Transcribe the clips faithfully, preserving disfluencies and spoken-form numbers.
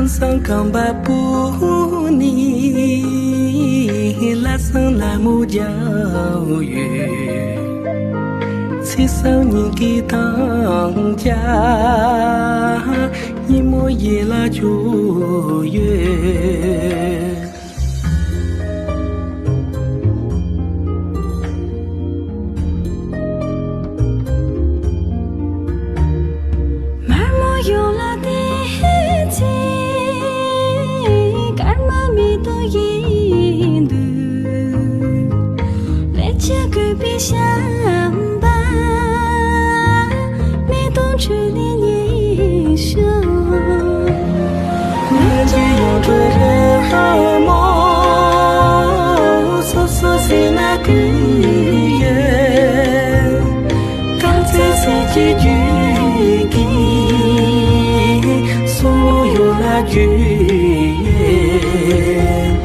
སང་ཁང་པ་པོ་ནི་ལ་སང་ལ་མོ་རྒྱག་ཡོད། ཚེས་སང་ཉིན་གྱི་དང་ཅ་ཉིན་མོ་ཡེ་ལ་བྱོས་ཡོད། མར་མོ་ཡོང་ལ་དེ་ཚེ་སྐར་མ་མེ་ཏོག་ཡིན་དུས། ལས་བྱེད་གུས་པའི་བྱམས་པ། མེ་ཏོག་ཁྲོད་ནས་ཉིད་ཤོག་ང་ཚོའི་ཡོངས་གྲོལ་རི་མོ། སོ་སོ་ཟིན་ན་ཀུན་ཡོད། རྐང་རྩེད་ཟས་ཀྱི་རྒྱུད་ཀྱིས། སོ་སོ་ཡོད་ལ་རྒྱུད་ཡོད།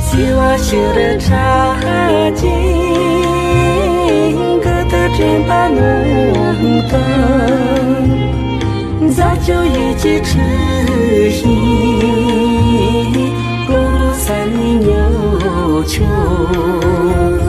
བརྩེ་བ་ཤེས་རབ་ཕྲ་ཅན། དགའ་སྟོན་དྲན་པ་ནོར་དང་། མཛའ་གཅུགས་ཡིད་ཀྱི་འཁྲུལ་ཞིག་བློ་ས་ནས་ཉོ་ཆོག་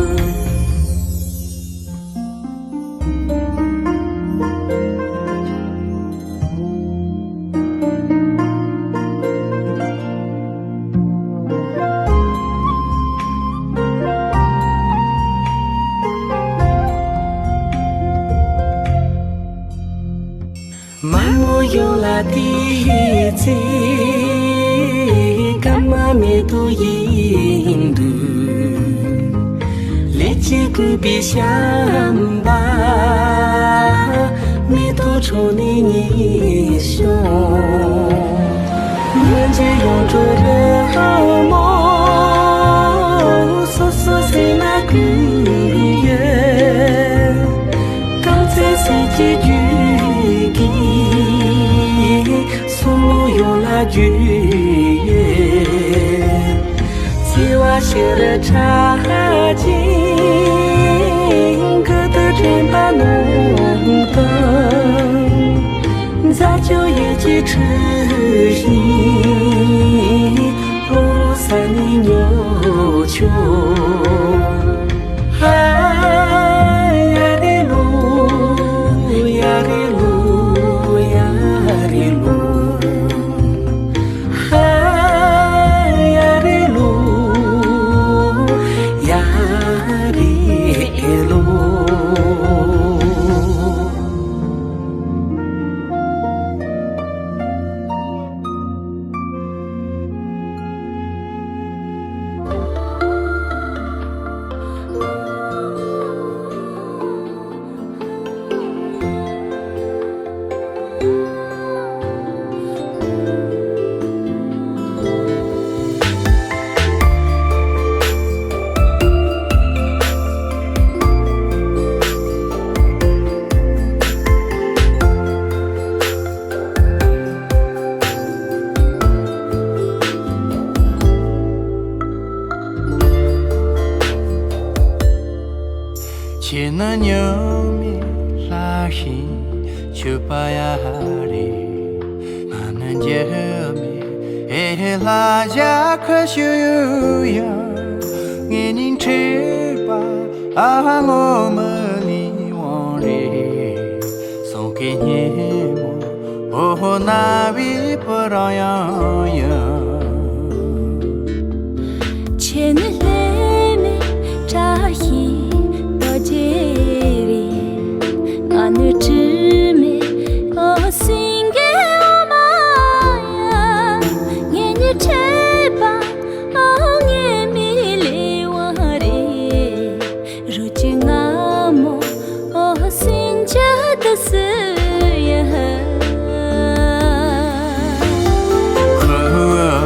མ་མོ་ཡོང་ལ་དེ་ཚེ། སྐར་མ་མེ་ཏོག་ཡིན་དུས། ལས་བྱེད་གུས་པའི་བྱམས་པ། མེ་ཏོག་ཁྲོད་ནས་ཉིད་ཤོག་ང་ཚོའི་ཡོངས་གྲོལ་རི་མོ། སོ་སོ་ཟིན་ན་ཀུན་ཡོད། རྐང་རྩེད་ཟས་ཀྱི་རྒྱུད་ཀྱིས། སོ་སོ་ཡོད་ལ་རྒྱུད་ཡོད། བརྩེ་བ་ཤེས་རབ་ཕྲ་ཅན། དགའ་སྟོན་དྲན་པ་ནོར་དང་། མཛའ་གཅུགས་ཡིད་ཀྱི་འཁྲུལ་ཞིག་བློ་ས་ནས་ཉོ་ཆོག་ཧ་ཡ་རེ་ལོ། ཡ་རེ་ལོ། ཡ་རེ་ལོ། ཧ་ཡ་རེ་ལོ། ཡ་རེ་ལོ། ཁྱེད་ནི་ཉི་མའི་ལྷ་བཞིན་འཁྱུད་པ་ཡ་རེད། ང་ནི་འགྱུར་མེད་ལྷ་བྱ་ཁུ་བྱུག་ཡང་། ངེད་གཉིས་འཕྲད་པ་ངོ་མ་ལས་དབང་རེད། གསུང་སྐད་སྙན་མོ། ཨོ་ཧོ་རྣ་བའི་བུ་རམ་ཡང་ཡིན། ཁྱེད་ནི་ལྷད་མེད་བཀྲ་ཤིས་རྡོ་རྗེ་རེད། ང་ནི་དྲི་མེད་ཨོ་སེང་གེ་འོ་མ་ཡིན། ངེད་གཉིས་འཕྲད་པ་ཨོ་ངེས་མེད་ལས་དབང་རེད། རོལ་ཆུ་རྔ་མོང་ཨོ་སེང་ཆུ་དུ་སུ་ཡ། ཁུ་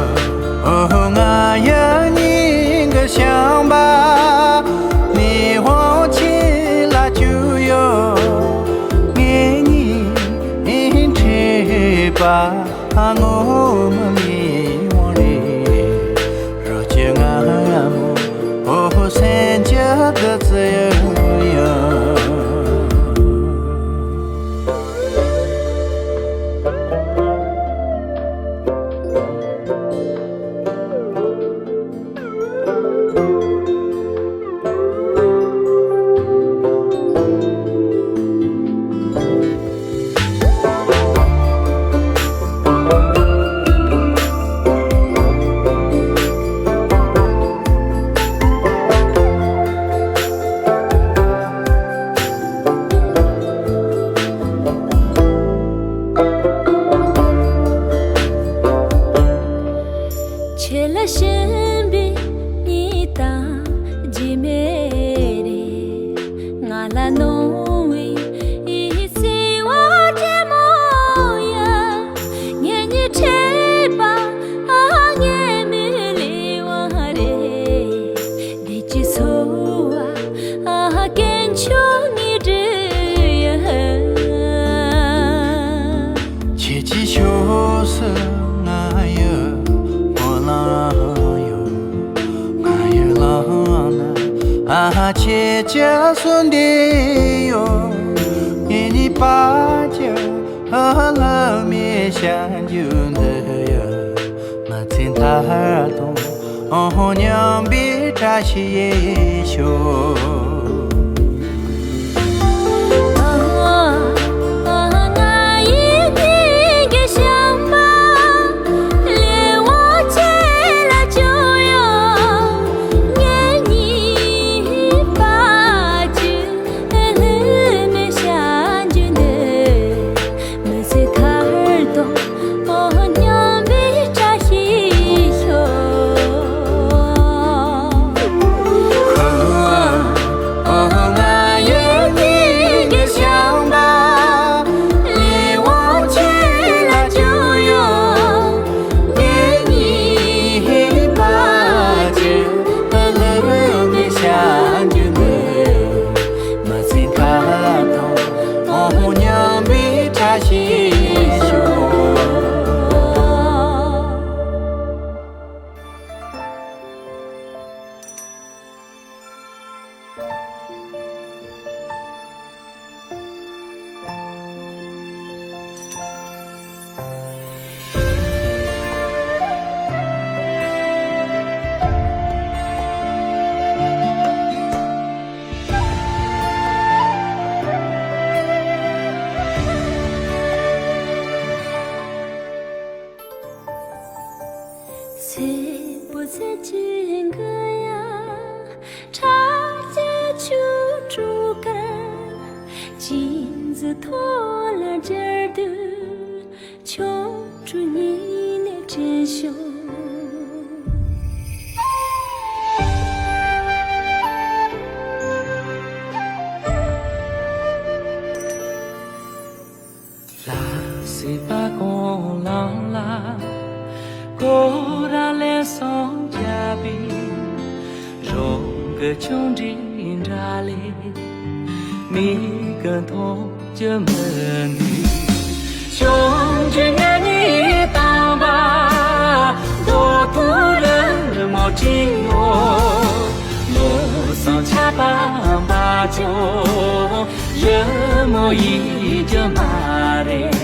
ཁྱེད་ལ་བྱིན་པའི་ཉི་ཟླ་རྗེས་མེད་རེད། ང་ལ་གནང་བའི་བརྩེ་བ་ཆེན་མོ་ཡ། ངེད་གཉིས་འཕྲད་པ་ཨ་ངེས་མེད་ལེ་བ་རེད། བདེ་སྐྱིད་འཚོ་བ་ཨ་ཀུན་སྤྱོད་ངེས་འབྲེལ་ཡ། ཁྱེད་ཀྱི་ཕྱོགས་སུ་ང་ཡི་སྨོན་ལམ་ཡོད། ང་ཡི་ལམ་ན་ཨ་ཁྱེད་ཀྱི་གསོལ་འདེབས་ཡོད། ངེད་གཉིས་བར་གྱི་ལྷ་མིའི་བྱ་འགྱུར་འདི་ཡི་མི་ཚེ་མཐའ་དང་སྙོམས་པའི་བཀྲ་ཤིས་ཤོག། མི་ཚེ་མཐའ་དང་སྙོམས་པའི་བཀྲ་ཤིས་ཤོག། ང་ཡི་སྙིང་གི་བྱམས་པ་ལས་དབང་ཁྱེད་ལ་བྱུང་ཡོད། ངེད་གཉིས་བར་གྱི་ལྷ་མིའི་བྱ་འགྱུར་འདི། མི་ཚེ་མཐའ་དང་སྙོམས་པའི་བཀྲ་ཤིས་ཤོག། སེར་པོ་ཚལ་གྱི་མགོ་ཡང་ཁྲ་རྒྱས་ཆུ་དྲུག་དཀར། བྱིན་རླབས་ཐོག་ལ་སྦྱར་དུས། ཆོ་འཕྲུལ་ཉི་ནས་དྲན་བྱུང་། ལ་སྲིད་པ་གང་བླངས་ལ། སྐོར་ར་ལས་སོང་བྱ་བའི། རང་གི་ཆུང་འདྲིས་འདྲ་ལས། མིག་གི་མཐོང་རྒྱུ་མི་འདུག་ཤོང་གི་ང་གཉིས་དང་པ། རྡོ་ཐུག་རི་མོ་བྲིས་ཡོད། མི་སང་ཆ་པ་འབའ་ཅོ། རི་མོ་ཡིན་རྒྱུ་མ་རེད།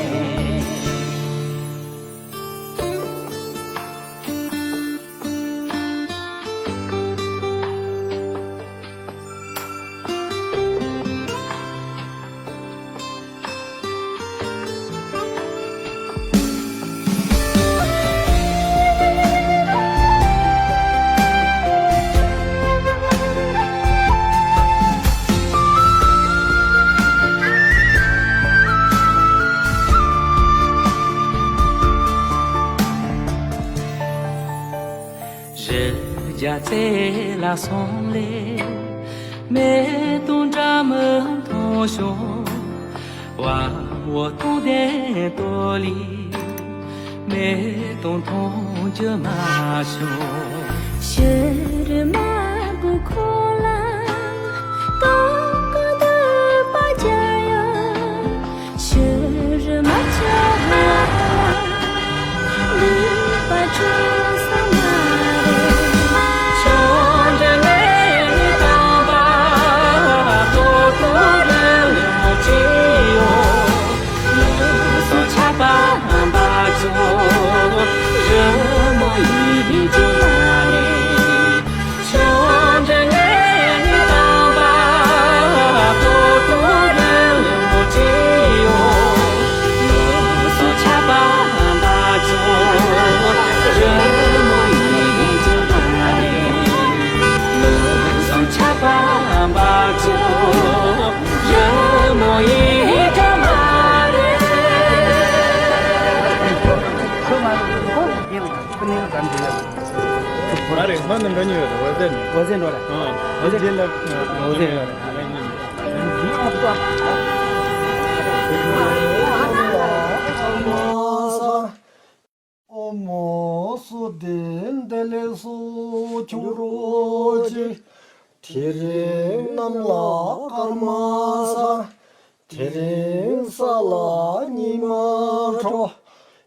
རི་རྒྱལ་རྩེ་ལ་སོང་ལེ། མེ་དང་འདྲ་མི་མཐོང་བྱུང་། བ་འོ་སྟོང་ལྡན་ལྟོ་ལི། མེ་དང་མཐོང་རྒྱུ་མ་བྱུང་། ཕྱི་རུ་མ་བུ་ཁོ་ལ། ཏོག་ཏོག་འདུག་པ་རྒྱ་ཡོད། ཕྱི་རུ་མ་ཆ་ལ། འདུག་པ་བྱུང་ས་མ་རེད། ཆུང་འདྲིས་ངའི་དང་པ། ཏོག་ཏོག་རི་མོ་བྲིས་ཡོད། མི་སང་ཆ་པ་འབའ་ཅོ། རི་མོ་ཡིན་རྒྱུ་མ་རེད། ཆུང་འདྲིས་ངའི་ ཨ་རེ། ང་ནི་འགྲོ་ཉེ་ཡོད་རེད། འོད་ཟེར་ནས། འོད་ཟེར་འགྲོ་རེད། ཨ། འོད་ཟེར། འོད་ཟེར་ཡོད་རེད། ཨོ་མོ་སོ་དེ་འདི་ལས་སོ་ཁྱུང་རོ་ཅི། དེ་རིང་གནམ་ལ་སྐར་མ་ས། དེ་རིང་ས་ལ་ཉི་མ་དྲོ།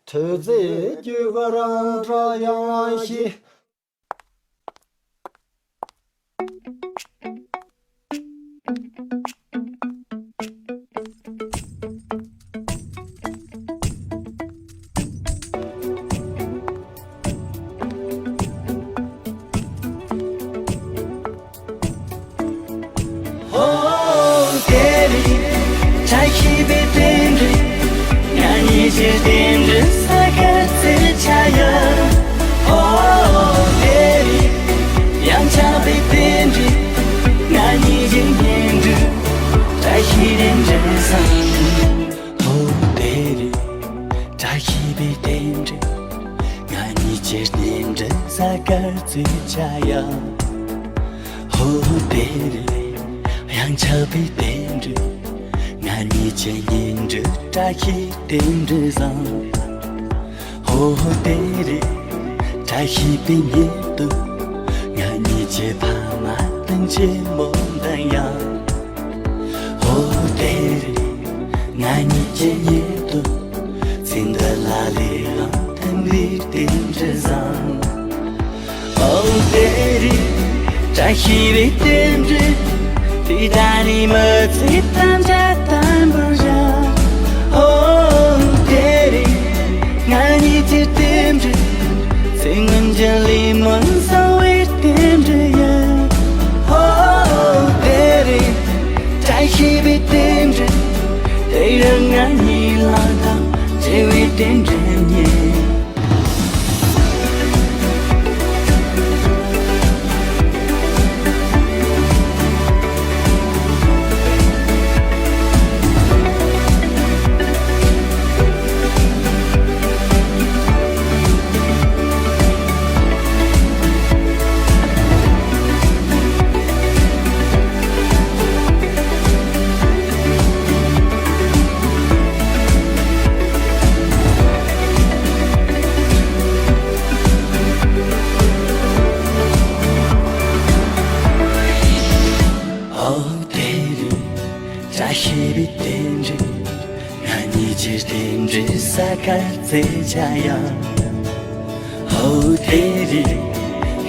དུས་ཚོད་རྒྱུ་ག་རང་འདྲ་ཡང་ཤི། ཧོ། དེ་རིང་བཀྲ་ཤིས་པའི་རྟེན་འབྲེལ། ང་གཉིས་ཀྱི་རྟེན་འབྲེལ་ས་ག་ཚོད་ཆགས་ཡ། ཧོ། དེ་རིང་ཡང་ཆགས་པའི་རྟེན་འབྲེལ། ང་གཉིས་ཀྱི་གཉེན་སྒྲིག་བཀྲ་ཤིས་རྟེན་འབྲེལ་བཟང་། ཧོ། དེ་རིང་བཀྲ་ཤིས་པའི་རྟེན་འབྲེལ། ང་གཉིས་ཀྱི་རྟེན་འབྲེལ་ས་ག་ཚོད་ཆགས་ཡ། ཧོ། དེ་རིང་ཡང་ཆགས་པའི་རྟེན་འབྲེལ། ང་གཉིས་ཀྱི་གཉེན་སྒྲིག་བཀྲ་ཤིས་རྟེན་འབྲེལ་བཟང་། ཧོ། དེ་རིང་བཀྲ་ཤིས་པའི་ཉིན་དུ། ང་གཉིས་ཀྱི་ཕ་མ་དང་ཆེན་མོ་འདུ་ཡ། ཧོ། དེ་རིང་ང་གཉིས་ཀྱི་ཉིན་དུ། ཚེ་འདི་ལ་ལས་ལམ་མཐུན་པའི་རྟེན་འབྲེལ་བཟང་། ཨོ། དེ་རིང་བཀྲ་ཤིས་པའི་རྟེན་འབྲེལ། དེ་ད་ནི་མི་ཚེ་ཐམས་ཅད་དམ་པར་བཞག། ཨོ། དེ་རིང་ང་གཉིས་ཀྱི་རྟེན་འབྲེལ། ཚེ་སྔོན་གྱི་ལས་སྨོན་གསང་བའི་རྟེན་འབྲེལ་ཡིན། ཨོ། དེ་རིང་བཀྲ་ཤིས་པའི་རྟེན་འབྲེལ། དེ་རིང་ང་གཉིས་ལ་དང་བྲལ་བའི་རྟེན་འབྲེལ་ཉིད། ཨོ། དེ་རིང་བཀྲ་ཤིས་པའི་རྟེན་འབྲེལ། ང་གཉིས་ཀྱི་རྟེན་འབྲེལ་ས་ག་ཚོད་ཆགས་ཡ། ཧོ། དེ་རིང་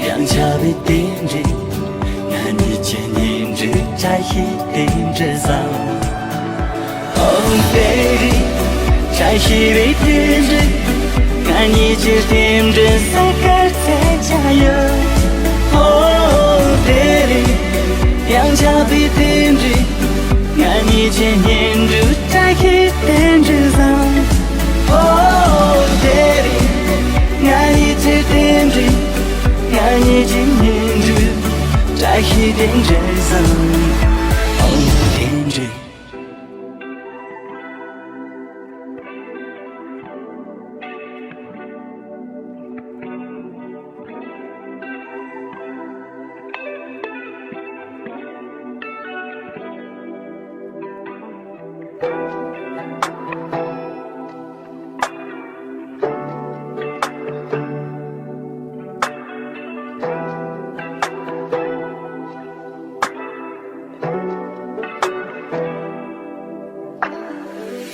ཡང་ཆགས་པའི་རྟེན་འབྲེལ། ང་གཉིས་ཀྱི་གཉེན་སྒྲིག་བཀྲ་ཤིས་རྟེན་འབྲེལ་བཟང་། ཨོ། དེ་རིང་བཀྲ་ཤིས་པའི་རྟེན་འབྲེལ། ང་གཉིས་ཀྱི་རྟེན་འབྲེལ་ས་ག་ཚོད་ཆགས་ཡ། ཨོ། དེ་རིང་ཡང་ཆགས་པའི་རྟེན་འབྲེལ། ང་གཉིས་ཀྱི་གཉེན་སྒྲིག་བཀྲ་ཤིས་རྟེན་འབྲེལ་བཟང་། ཨོ། དེ་རིང་ང་གཉིས་ཀྱི་རྟེན་འབྲེལ། ང་གཉིས་ཀྱི་གཉེན་སྒྲིག་བཀྲ་ཤིས་རྟེན་འབྲེལ་བཟང་། ཨོ། རྟེན་འབྲེལ།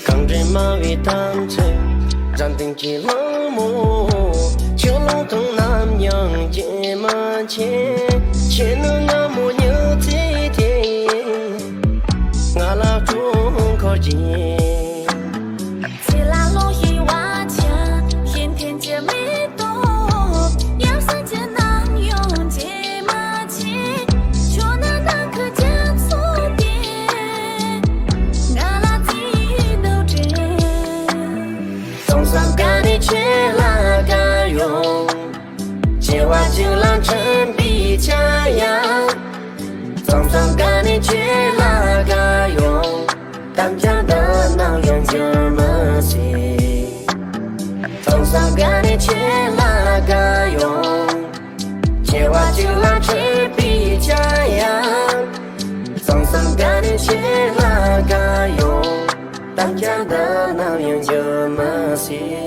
གངས་རི་སྨྲ་བའི་གཏམ་ཚོད། དགྲ་འདུལ་གྱི་ལྷ་མོ། ཆུ་ཀླུང་དང་ནམ་ཡང་སྐྱེ་མ་ཆེ། ཁྱེད་ནི་སྔ་མོ་ཉི་ཚེ་དེ། ང་ལ་སྤྲང་འཁོར་གྱིས། ཚེ་ལ་ལོ་ཡི་བར་ཆད། གཞན་ཕན་གྱི་མེ་ཏོག་ཡབ་སྲས་ཀྱི་ནམ་ཡང་བརྗེད་མ་ཆེ། ཁྱོད་ནི་ནམ་མཁའི་རྒྱ་མཚོ་སྟེ། ང་ལ་བརྩེ་ཡི་འདུ་འདྲེ། གཙང་སེམས་དགའ་ནི་ཁྱེད་ལ་དགའ་ཡོང་། སྐྱེ་བ་གཅིག་ལ་འཕྲིན་པའི་ཆ་ཡ། གཙང་སེམས་དགའ་ནི་ཁྱེད་ལ་དགའ་ཡོང་། དམ་བཅའ་འདི་ནམ་ཡང་འགྱུར་མི་སྲིད། གཙང་སེམས་དགའ་ནི་ཁྱེད་ལ་དགའ་ཡོང་། ཁྱེད་ལ་དགའ་ཡོང་། དམ་བཅའ་འདི་ནམ་ཡང་འགྱུར་མི་སྲིད།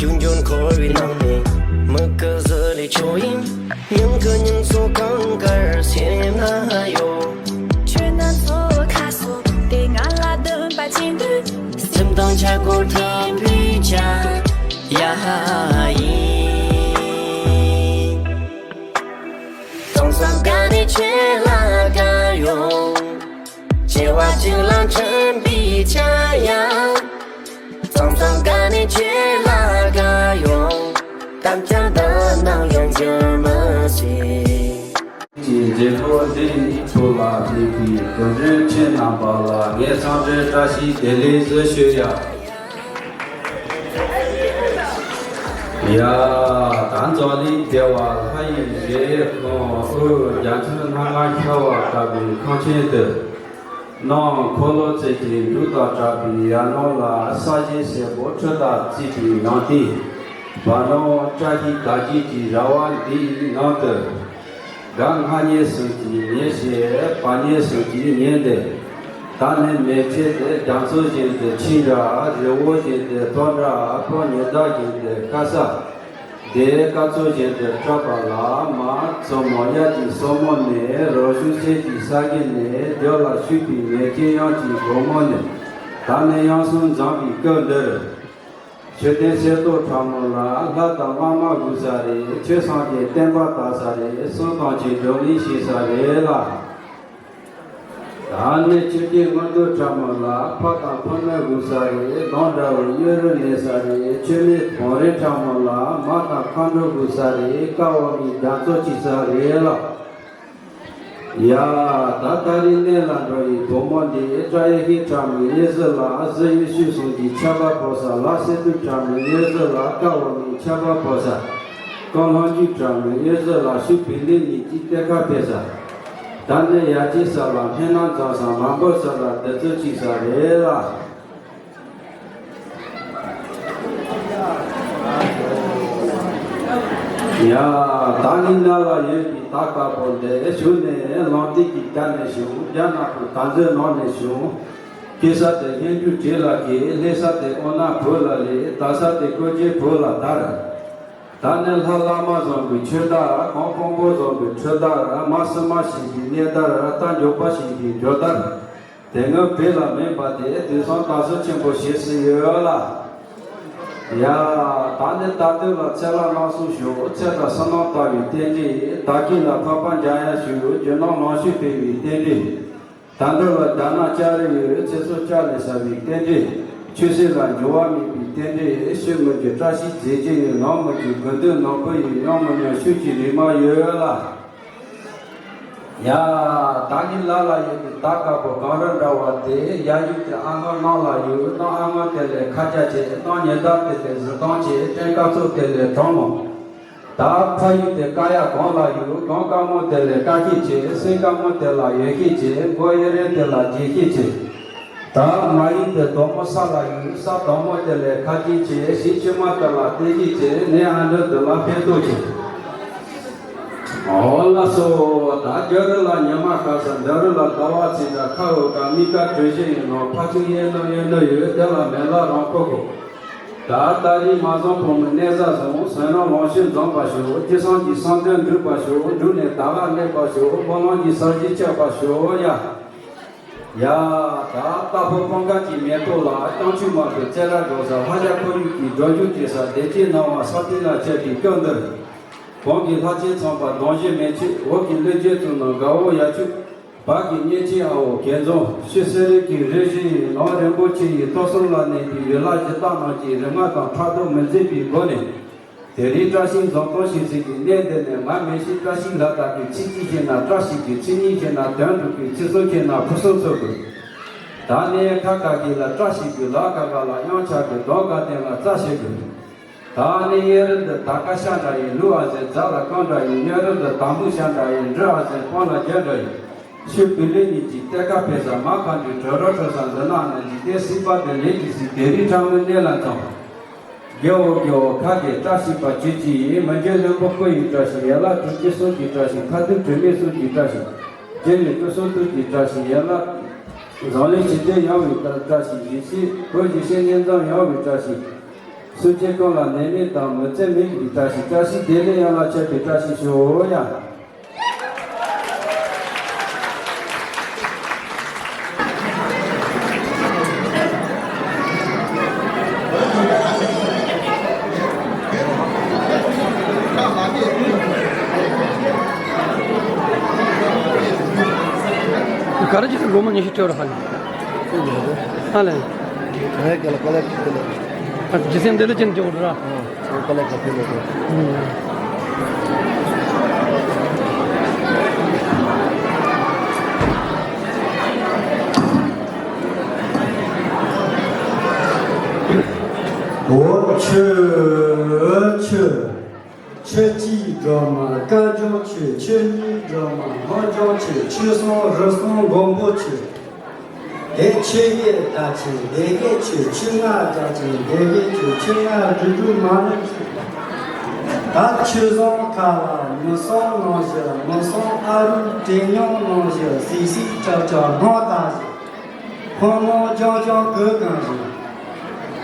འབྱུང་འགྱུར་འཁོར་བའི་ནང་ནས། མི་གི་བཟི་ལས་ཆོག་ཡིན། ཉིན་གི་ཉིན་སོ་གང་གར་སེམས་ན་ཡོད། ཁྱོད་ན་ཚོ་ཁ་སོ་དེ་ང་ལ་འདོན་པ་ཅན་དུ། སེམས་དང་ཆ་གོ་ཐམ་བུའི་ཆ་ཡ་ཡིན། ཙང་ཙང་ག་ནས་ཁྱེད་ལ་དགའ་ཡོང་། བྱེ་བ་གཅིག་ལ་འཕྲིན་པའི་ཆ་ཡ། ཙང་ཙང་ག་ནས་ཁྱེད་ལ་དགའ་ཡོང་། དམ་བཅའ་འདི་ནམ་ཡང་འགྱུར་མི་སྲིད། ཀྱི་མཛད་སྒོ་འདིའི་ཐོག་ལ་ཕེབས་པའི་གོ་སྒྲིག་ཁྱེད་རྣམ་པ་ལ་ངས་འཚམས་འདྲི་བཀྲ་ཤིས་བདེ་ལེགས་ཟེར་ཞུ་ཡ། ཡ། ད་འཛམ་གླིང་བདེ་བ་ལྷ་ཡི་རྗེ་ཁོང་ཨུ་རྒྱ་མཚོའི་སྣ་ལྔ་ཤར་བ་ལྟ་བུའི་ཁང་ཆེན་དུ། ནང་འཁོར་ལོ་རྩེ་གཅིག་འབྲུག་དང་གྲགས་པའི་ཡར་ནང་ལ་ས་གཞི་སེར་པོ་ཁྲི་དང་བརྩིགས་པའི་ནང་རྟེན། བར་སྣང་བཀྲ་ཤིས་དར་རྒྱས་ཀྱི་ར་བ་འདིའི་ནང་དུ། དགའ་ལྔ་ཉིན་གསུམ་གྱིས་ཉལ་ཞེས་བག་ཉིན་གསུམ་གྱིས་ཉལ་ཏེ། ད་ནི་མེ་ཁྲི་དེ་རྒྱ་མཚོ་བཞིན་དུ་ཆེ་འདྲ། རི་བོ་བཞིན་དུ་མཐོ་འདྲ། སྤང་ཉི་ཟླ་བཞིན་དུ་དཀར་ས། དེ་སྐར་ཚོགས་བཞིན་དུ་བཀྲ་བ་ལ། མ་མཚོ་མོ་གཡའ་གྱི་སོར་མོ་ནས། རོ་ཞུ་སེར་གྱི་ས་གཞི་ནས། རྒྱབ་ལ་ཕྱུག་པའི་མེ་ལྕེ་གཡང་གི་སྒོ་མོ་ནས། ད་ནི་དབྱངས་གསུམ་འཛོམས་པའི་སྐབས་འདིར། མཆོད་རྟེན་གསེར་ཏོག་ཁྲ་མོ་ལ། ལྷ་དང་བླ་མ་བཞུགས་ས་རེད། ཆོས་སངས་རྒྱས་བསྟན་པ་དར་ས་རེད། གསུང་དང་བཅས་བགྲོ་གླེང་བྱེད་ས་རེད་ལ། ད་ནི་ཆོས་རྒྱལ་མངའ་གདུགས་ཁྲ་མོ་ལ། ཕ་དང་བུ་མོ་བཞུགས་ས་རེད། གདོང་འདྲ་བའི་གཡོ་རུ་གནས་ས་རེད། མཆོད་མེ་བོང་རིལ་ཁྲ་མོ་ལ། མ་དང་མཁའ་འགྲོ་བཞུགས་ས་རེད། ཀ་བ་མའི་རྒྱ་མཚོ་འཁྱིལ་ས་རེད་ལ། ཡ། ད་ད་རེས་གནས་ལ་འགྲོ་བའི་བུ་མོ་འདི། སྐྲ་ཡི་ཤེལ་ཁྲ་མོའི་གཡས་ཟུར་ལ། གཟི་ཡི་ཤུད་ཟུང་གི་ཆར་པ་ཕོག་ས། ལག་སེར་དུག་ཁྲ་མོའི་གཡས་ཟུར་ལ། ཀ་བ་མའི་ཆར་པ་ཕོག་ས། རྐང་ལྷམ་སྐྱུག་ཁྲ་མོའི་གཡས་ཟུར་ལ། ཤུག་པའི་ལི་ཉིན་གྱི་གཏེར་ཁ་ཕེབས་ས། ད་ནི་ཡ་གཅིག་ས་ལ་སྨན་སྣ་འཛོམས་ས། མ་འབོད་ས་ལ་བདུད་རྩི་འཁྱིལ་ས་རེད་ལ། ཡ། ད་ནི་ནང་ལ་ཡོད་པའི་དར་དཀར་པོ་འདི། གཞུག་ནས་ལུང་བསྟན་གྱི་རྒྱ་ནས་བྱུང་། རྒྱ་ནག་པོའི་དར་མཛོད་ནང་ནས་བྱུང་། སྐྱེ་ས་དེ་སྙན་བརྒྱུད་བྲིས་ལ་སྐྱེས། སླེབས་ས་དེ་དབུ་ནག་བོད་ལ་སླེབས། དར་ས་དེ་ཀོ་ཅན་བོད་ལ་དར། ད་ནི་ལྷ་བླ་མ་བཟང་པོའི་ཆོས་དར། གང་དཔང་པོ་བཟང་པོའི་ཁྲི་དར། མ་སྲུ་མ་ཞིག་པའི་གནས་དར། རྟ་མགྱོགས་པ་ཞིག་པའི་འགྲོ་དར། དེ་སྔོན་བོད་ལ་མེད་པ་དེ་དུས་སང་དར་སྲོལ་ཆེན་པོ་ཞིག་སུ་ཡོད་ལ། ཡ། ད་ནི་ད་དུས་ལ་ཚེ་ལྷ་རྣམ་གསུམ་ཞུ། ཚེ་དང་བསོད་ནམས་དར་བའི་རྟེན་འབྲེལ། དར་རྒྱས་ལ་འཕགས་པ་འཇམ་དབྱངས་ཞུ། རྒྱུ་ནོར་ལོངས་སྤྱོད་འཕེལ་བའི་རྟེན་འབྲེལ། དར་མདོ་ལ་རྒྱ་ནག་ལྕགས་རི་ཡོད། ཚེ་སྲོག་ལྕགས་ལས་ཟབ་པའི་རྟེན་འབྲེལ། ཆོས་སྲིད་ལ་འགྱུར་བ་མེད་པའི་རྟེན་འབྲེལ། ཕྱི་མི་རྒྱུ་བཀྲ་ཤིས་རྫས་ཀྱི་ཡོད། ནང་མི་རྒྱུ་དགེ་འདུན་ནོར་བུ་ཡོད། ཡང་མི་ཉམས་ཤུགས་ཀྱི་རིག་མ་ཡོད་ལ། ཡ། ད་ནི་ལ་ལ་ཡོད་པའི་དར་དཀར་པོ་གངས་རི་འདྲ་བ་དེ། ཡར་ཡུལ་དེ་ཨ་སྔོན་གནམ་ལ་ཡོད། གནམ་ཨ་སྔོན་དེ་ལས་ཁ་རྒྱ་ཆེ། གནམ་ཉི་ཟླ་དེ་ལས་གཟི་མདངས་ཆེ། སྤྲིན་སྐར་ཚོགས་དེ་ལས་གྲང་མོ། ད་ཕ་ཡུལ་དེ་ཀ་ཡ་གངས་ལ་ཡོད། གངས་དཀར་མོ་དེ་ལས་དཀར་ཤས་ཆེ། སེང་དཀར་མོ་དེ་ལ་ཡོན་ཤས་ཆེ། མགོ་གཡས་རིང་དེ་ལ་རྒྱན་ཤས་ཆེ། ད་མ་ཡུལ་དེ་དོག་མོ་ས་ལ་ཡོད། ས་དོག་མོ་དེ་ལས་ཁ་རྒྱན་ཆེ། གཞིས་ཆུ་མ་དེ་ལ་བསྟན་ཤས་ཆེ། གནས་ཨ་འདྲ་དེ་ལ་ཕན་ཐོགས་ཆེ། འོ་ལགས་སོ། ད་རྒྱ་རི་ལ་ཉི་མ་ཤར་ས། འདམ་རི་ལ་ཟླ་བ་ཚེས་འདྲ། ཁ་འོ་ཀ་མི་ཀ་གྲོས་གཞི་ཡིན་ནོ། ཕ་ཚུགས་གཡས་ནོ་གཡོན་ནོ་ཡོད། དེ་ལ་མེ་ལ་རང་ཁོ་ཁོ། ད་ལྟ་རིང་མ་བཟང་བུ་མོ་གནས་ས་བཟང་། སེམས་རང་ལོངས་སྤྱོད་འཛོམས་པ་ཤོག་སྐྱེ་སངས་ཀྱི་བསམ་དོན་འགྲུབ་པ་ཤོག་འབྲུག་ནས་དར་ལ་སླེབས་པ་ཤོག་སྨོན་ལམ་གྱི་ས་གཞི་ཆགས་པ་ཤོག་ཡ། ཡ། ད་རྟ་ཕོ་སྤང་ཁ་གི་མེ་ཏོག་ལ། རྐྱང་ཆུ་མ་བུ་རྩེ་ར་འགྲོ་ས། ལྷ་ཞྭ་ཁོར་ཡུག་གི་འགྲོ་རྒྱུག་བྱེད་ས། བདེ་སྐྱིད་སྣང་བ་ས་སྟེང་ལ་ཁྱབ་པའི་སྐབས་འདིར། གོང་གི་ལྷ་ཆེན་ཚངས་པ་གདོང་བཞི་མེ་ཆུ། འོག་གི་ཀླུ་རྒྱལ་གཙུག་ན་དགའ་བོ་ཡ་ཆུ། བདག་གི་གཉེན་ཆེན་ཨ་བོ་རྒན་རྫོང་ཆོས་སེ་རིག་གི་རེ་ཞིག་ནང་རིན་པོ་ཆེ་ཡི་ཐུགས་གསུང་ལ་གནས་པའི་ཡུལ་ལྷ་གཞི་བདག་རྣམས་ཀྱིས་རིག་སྔགས་དང་ཕྲག་དོག་མི་མཛད་པའི་སྒོ་ནས། དེ་རིང་བཀྲ་ཤིས་འཛོམས་ཐོན་བྱེད་ཚིག་གི་གནས་འདི་ནས་ང་མི་ཤེས། བཀྲ་ཤིས་ལ་དྭགས་ཀྱི་ཚིག་གཅིག་ཤེས་ན་བཀྲ་ཤིས་ཀྱི། ཚིག་གཉིས་ཤེས་ན་དོན་འགྲུབ་ཀྱི། ཚིག་གསུམ་ཤེས་ན་ཕུན་སུམ་ཚོགས་ཀྱི། ད་ནས་ཁ་ཁ་གི་ལ་བཀྲ་ཤིས་ཀྱི་ལ་ཁ་ཁ་ལ་གཡང་ཆགས་ཀྱི་གདོང་ཁ་སྟེང་ལ་རྩ་ཤེས་ཀྱི། ད་ནི་གཡས་རུ་འདི་དར་དཀར་ཤ་འདྲ་ཡིན། ལུག་ཨ་ཟེར་རྫ་ལ་རྐང་འདྲ་ཡིན། གཡོན་རུ་འདི་དར་མོ་ཤ་འདྲ་ཡིན། འབྲི་ཨ་ཟེར་སྤང་ལ་རྒྱ་འདྲ་ཡིན། ཤུ་བུ་ལེ་གཉིས་ཀྱི་གཏེར་ཁ་ཕེབས་ས། མ་ཁ་འདུས་གྲོ་རོ་ཁྲོ་ས་འདི་ནང་ན་འཇིག་རྟེན་སྲིད་པ་འདི་ལས་ཀྱི་སྲིད། དེ་རིང་ཁྲ་མོའི་གནས་ལ་འཛོམས། རྒྱལ་བོ་རྒྱལ་བོ་ཁ་གི་བཀྲ་ཤིས་པ་ཁྱོད་ཀྱི་ཡིན། མི་འགྱུར་བློན་པོ་སྐུ་ཡི་བཀྲ་ཤིས། ཡན་ལག་དྲུག་ཅུ་གསུམ་གྱི་བཀྲ་ཤིས། ཁ་ཐུག་དྲི་མེད་གསུམ་གྱི་བཀྲ་ཤིས། རྗེ་ནི་སྐུ་གསུང་ཐུགས་ཀྱི་བཀྲ་ཤིས། ཡན་ལག་བཟང་ལེགས་ཇི་ལྟར་ཡང་བའི་བཀྲ་ཤིས། ཡེ་ཤེས་བོད་ཡེ་ཤེས་གཉིས་འཛོམས་ཡང་བའི་བཀྲ་ཤིས། སུ་ཅི་ཀུན་ལ་ནད་མེད་དང་མི་ཚེ་མིག་གི་བཀྲ་ཤིས། བཀྲ་ཤིས་བདེ་ལེགས་ཡན་ལ་མཆོད་པའི་བཀྲ་ཤིས་ཤོག་ཡ། ག་རེ་ཅིག་སྒོར་མོ་ཉི་ཤུ་སྤྲད་རོགས་ཧ་ལས། ཧ་ལས། ཨ་ཇི་སེམས་འདི་ལ་ཅན་འཇོག་ར། འོ་ཆུ་ཆུ། ཆུ་གཅིག་སྒྲོལ་མ་སྐལ་ལྗོངས་ཆུ། ཆུ་གཉིས་སྒྲོལ་མ་སྔོ་ལྗང་ཆུ། ཆུ་གསུམ་རི་གསུམ་མགོན་པོ་ཆུ། དེ་ཆུ་ཡི་ད་ཆུ། དེ་གའི་ཆུ། ཆུ་ལྔ་རྒྱ་ཆེ། དེ་གའི་ཆུ། ཆུ་ལྔ་རུ་དྲུག་མ་ལུག་ཆུ། ད་ཆུ་བཟང་ཁ་ལ་མི་གསུམ་ནང་བཞིན། མི་གསུམ་ཨ་རུ་དྲན་མྱོང་ནང་བཞིན། སིག་སིག་ཀྲག་ཀྲག་སྣང་ལྟ་བཞིན། ཁོང་ནང་ལྗང་ལྗང་གོས་གང་བཞིན།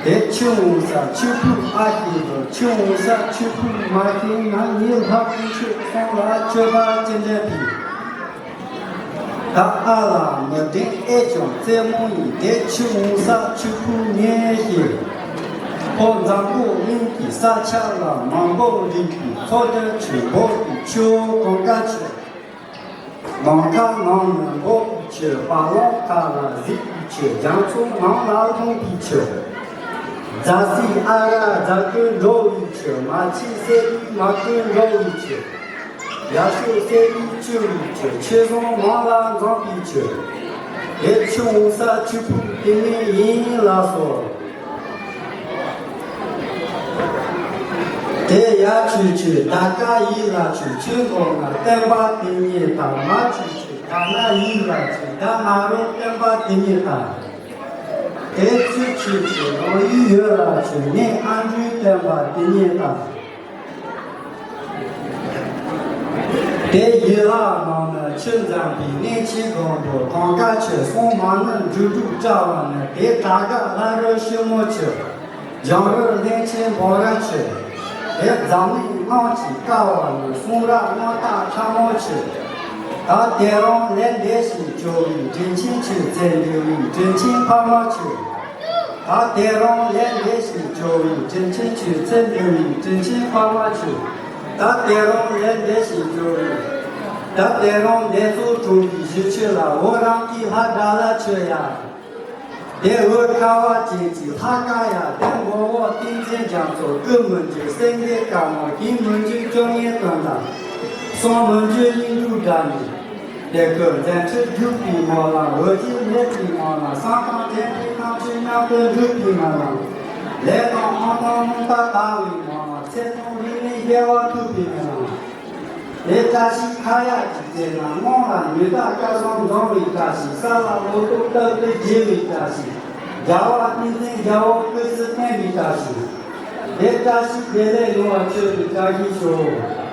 དེ་ཆུ་འོང་ས་ཆུ་ཕུག་ཨ་ཤེས་དང་། ཆུ་འོང་ས་ཆུ་ཕུག་མ་ཤེས་ན། ངའི་ལྷ་ཀུན་ཆོད་སོང་ལ་སྤྱོད་པ་ཅི་འདྲ་ཕིག་ད་ཨ་ལ་མི་དྲན་ཨེ་ཀྱང་རྩེད་མོ་ཡིན། དེ་ཆུ་འོང་ས་ཆུ་ཕུག་ངས་ཤེས། ཕོ་འཛམ་བུ་གླིང་གི་ས་ཆ་ལ་མང་པོ་རིག་པའི་ཚོགས་ཀྱི་ཆུ། འབོག་པའི་ཆུ་བོ་གང་ག་ཆུ། ནམ་མཁའ་ནང་ནས་འབོག་པའི་ཆུ། བ་ལང་ཁ་ལ་གཟིགས་པའི་ཆུ། རྒྱ་མཚོ་ནང་ལ་ལྷུང་པའི་ཆུ། རྫ་སའི་ཨ་ར་རྫ་ཀུན་འགྲོ་བའི་ཆུ། མ་ཆེན་སེ་རའི་མ་ཀུན་འགྲོ་བའི་ཆུ། ཡ་ཤོད་སེ་རའི་ཆུ་བའི་ཆུ། ཆུ་བཟང་ནང་ལ་འཛོམས་པའི་ཆུ། དེ་ཆུ་འོང་ས་ཆུ་ཕུག་དེ་ནས་ཡིན་ལགས་སོ། དེ་ཡ་ཆུ་ཆུ་ད་ཀ་ཡིད་ལ་ཆུ། ཆུ་འགོ་ན་བསྟན་པ་དེ་ཉིད་དང་། མ་ཆུ་ཆུ་ད་ན་ཡིད་ལ་ཆུ། ད་ང་རང་བསྟན་པ་དེ་ཉིད་དང་། དེ་ཆུ་ཆུ་ཆུ་རང་ཡུལ་ཡོད་ལ་ཆུ། ངས་ཨ་འབྲུའི་བསྟན་པ་དེ་ཉིད་དང་། དེ་ཡི་ལ་ནང་ན་ཆུ་འཛོམས་པའི་གནས་ཆེན་སྒང་པོ་གང་ག་ཆུ། སོང་མ་ནི་འབྲུ་དྲུག་བཀྲ་བ་ནི། དེ་དྲ་ག་ལྷ་རི་ཤུ་མོ་ཆུ། ལྗང་རི་ལྷན་ཆེན་བོ་ར་ཆུ། དེ་འཛམ་གླིང་གླང་གིས་བཀའ་བ་ནི། སུང་ར་སྔོ་སྟག་ཁྲ་མོ་ཆུ། ད་དེ་རང་ལས་འདས་ཤིང་སྐྱོ་བའི་དྲིན་ཆེན་ཆུ། ཚེ་འདས་བའི་དྲིན་ཆེན་ཕ་མ་ཆུ། ད་དེ་རང་ལས་འདས་ཤིང་སྐྱོ་བའི་དྲིན་ཆེན་ཆུ། ཚེ་འདས་བའི་དྲིན་ཆེན་ཕ་མ་ཆུ། ད་དེ་རང་ལས་འདས་ཤིང་སྐྱོ་བའི། ད་དེ་རང་འདས་ཚོགས་གྲོལ་བའི་གཞི་ཆུ་ལ། འོ་རང་གི་ལྷ་དགྲ་ལྷ་ཆུ་ཡ། དེ་འོད་དཀར་བ་ཅན་གྱི་ལྷ་དཀར་ཡ། དེ་མགོ་བོ་ཏིང་འཛིན་རྒྱ་མཚོ། སྐུ་མི་འགྱུར་སེང་གེ་དཀར་མོ། ཞིང་མི་འགྱུར་སྐྱོ་ངལ་དོན་དང་། གསུང་མི་འགྱུར་སྙིང་སྡུག་དགྲ་ནི། དེ་ཀུན་མཛད་འཕྲིན་བསྒྲུབས་པའི་ངོ་ལ། འོད་ཀྱི་མེ་བའི་ངང་ལ། བསམ་དང་དྲན་པའི་ཁམས་ཆུ་མཉམ་དུ་འགྲུབ་པའི་ངང་ལ། ལས་དང་ཨང་དང་རླུང་རྟ་དར་བའི་ངང་ལ། ཚེ་དང་རིག་གནས་སྐྱེ་བ་ཐུབ་པའི་ངང་ལ། དེ་བཀྲ་ཤིས་ཁ་ཡག་གི་རྩེ་ན། སྔོན་ལ་ཉི་ཟླ་སྐལ་བཟང་འཛོམས་པའི་བཀྲ་ཤིས། ས་ལ་ལོ་ཏོག་རྟག་ཏུ་རྒྱས་པའི་བཀྲ་ཤིས། རྒྱལ་བ་བསྟན་འཛིན་རྒྱལ་པོ་སྐུ་ཚེ་བརྟན་པའི་བཀྲ་ཤིས། དེ་བཀྲ་ཤིས་བདེ་ལེགས་ཡོང་བ་ཆོས་ཀྱི་བཀྲ་ཤིས་ཤོག།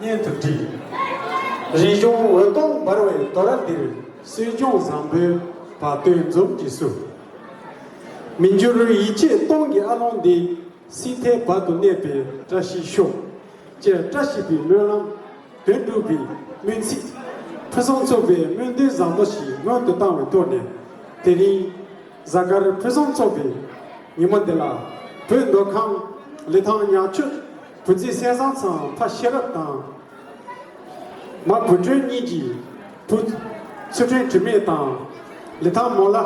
སྙན་དུ་བྲིས། རིག་གཞུང་འོད་སྟོང་འབར་བའི་དོ་ར་འདིར། སྲོལ་རྒྱུན་བཟང་པོའི་བ་དན་འཛུམ་གྱིས་བསུ། མི་འགྱུར་ཡིད་ཆེས་སྟོང་གི་ཨ་ལོང་འདི། སྲིད་མཐའི་བར་དུ་གནས་པའི་བཀྲ་ཤིས་ཤོག་ཅེས་བཀྲ་ཤིས་པའི་སྨོན་ལམ། དོན་འགྲུབ་པའི་སྨོན་ཚིག་ཕུན་སུམ་ཚོགས་པའི་སྨོན་འདུན་བཟང་པོ་ཞིག་སྔོན་དུ་བཏང་བའི་ཐོག་ནས། དེ་རིང་གཟའ་སྐར་ཕུན་སུམ་ཚོགས་པའི་ཉི་མ་འདི་ལ། བོད་མདོ་ཁམས་ལི་ཐང་ཉག་ཆུ་བུ་རྫི་སེམས་བཟང་ཚང་ཕ་ཤེས་རབ་དང་། མ་བུ་ཁྲོད་གཉིས་ཀྱི་བུ་ཚུལ་ཁྲིམས་དྲི་མེད་དང་། ལི་ཐང་མོ་ལ་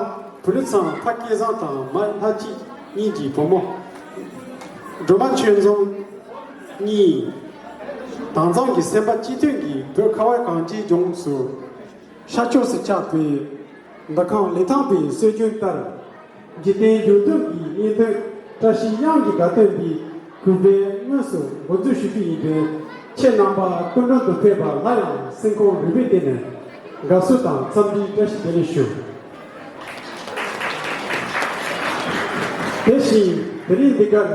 བུ་ལི་ཚང་ཕ་སྐལ་བཟང་དང་མ་ལྷ་སྐྱིད་གཉིས་ཀྱི་བུ་མོ། སྒྲོལ་མ་ཆོས་འཛོམས་གཉིས། དྭངས་གཙང་གི་སེམས་པ་གཅིག་མཐུན་གྱིས་བོད་ཁ་བ་གངས་ཅན་ལྗོངས་སུ་ཤར་ཕྱོགས་སུ་ཆགས་པའི་མདོ་ཁམས་ལི་ཐང་པའི་སྲོལ་རྒྱུན་ལྟར། འཇིག་རྟེན་འགྱུར་ལྡོག་གི་གཉེན་སྟོན་བཀྲ་ཤིས་གཡང་གི་དགའ་སྟོན་འདི་གུས་པས་དངོས་སུ་འགོ་འཛུགས་ཞུ་རྒྱུ་ཡིན་པས། ཁྱེད་རྣམ་པ་སྐུ་མགྲོན་དུ་ཕེབས་པ་ལ་ཡང་སེམས་ཁོང་རུས་པའི་གཏིང་ནས་དགའ་བསུ་དང་འཚམས་འདྲིའི་བཀྲ་ཤིས་བདེ་ལེགས་ཞུ། དེ་བཞིན་དེ་རིང་འདི་གར་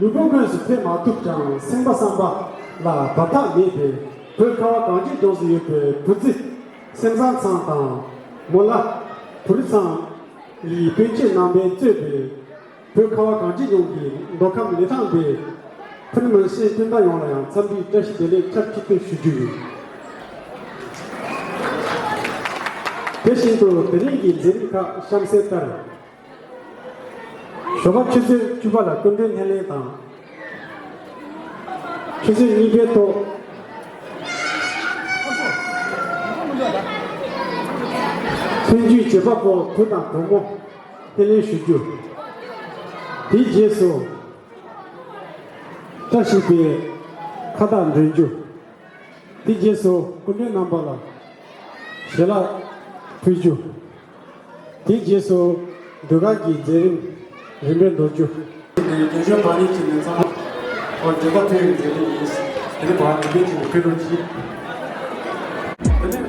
ལུས་པོ་དངོས་སུ་ཕེབས་མ་ཐུབ་ཀྱང་། སེམས་པ་བསམ་པ་ལ་བར་ཐག་མེད་པའི་བོད་ཁ་བ་གངས་ཅན་ལྗོངས་སུ་ཡོད་པའི་བུ་རྫི་སེམས་བཟང་ཚང་དང་། མོ་ལ་བུ་རི་ཚང་ཡི་སྤུན་མཆེད་རྣམ་པས་གཙོས་པའི་བོད་ཁ་བ་གངས་ཅན་ལྗོངས་ཀྱི་མདོ་ཁམས་ལི་ཐང་པའི་ཕུ་ནུ་མན་ཤེས་སྤུན་ཟླ་ཡོངས་ལ་ཡང་འཚམས་འདྲིའི་བཀྲ་ཤིས་བདེ་ལེགས་ཆབས་ཅིག་ཏུ་ཞུ་རྒྱུ་ཡིན། དེ་བཞིན་དུ་དེ་རིང་གི་མཛད་རིམ་ཁག་གཤམ་གསལ་ལྟར། ཞོགས་པ་ཆུ་ཚོད་བཅུ་པ་ལ་སྐུ་མགྲོན་སྣེ་ལེན་དང་། ཆུ་ཚོད་གཉིས་པའི་ཐོག་ཐོན་སྐྱེད་བྱེད་པ་པོ་བུ་དང་བུ་མོ་སྣེ་ལེན་ཞུ་རྒྱུ། དེའི་རྗེས་སུ་བཀྲ་ཤིས་པའི་ཁ་བཏགས་འདོན་རྒྱུ། དེ་རྗེས་སུ་སྐུ་མགྲོན་རྣམ་པ་ལ་ཞལ་ལག་ཕུལ་རྒྱུ། དེ་རྗེས་སུ་ཟློས་གར་གྱི་མཛད་རིམ་རིམ་པས་འདོན་རྒྱུ། རྒྱལ་གཞུང་བག་ལེབ་ཀྱི་ལས་ཚང་མ་འགྱོད་པ་ཐོན་ཡོད་མཛད་རིམ་ཡིན། དེ་ནས་བག་ལེབ་ཀྱི་ཕུལ་རོགས་གྱིས། དེ་ནས།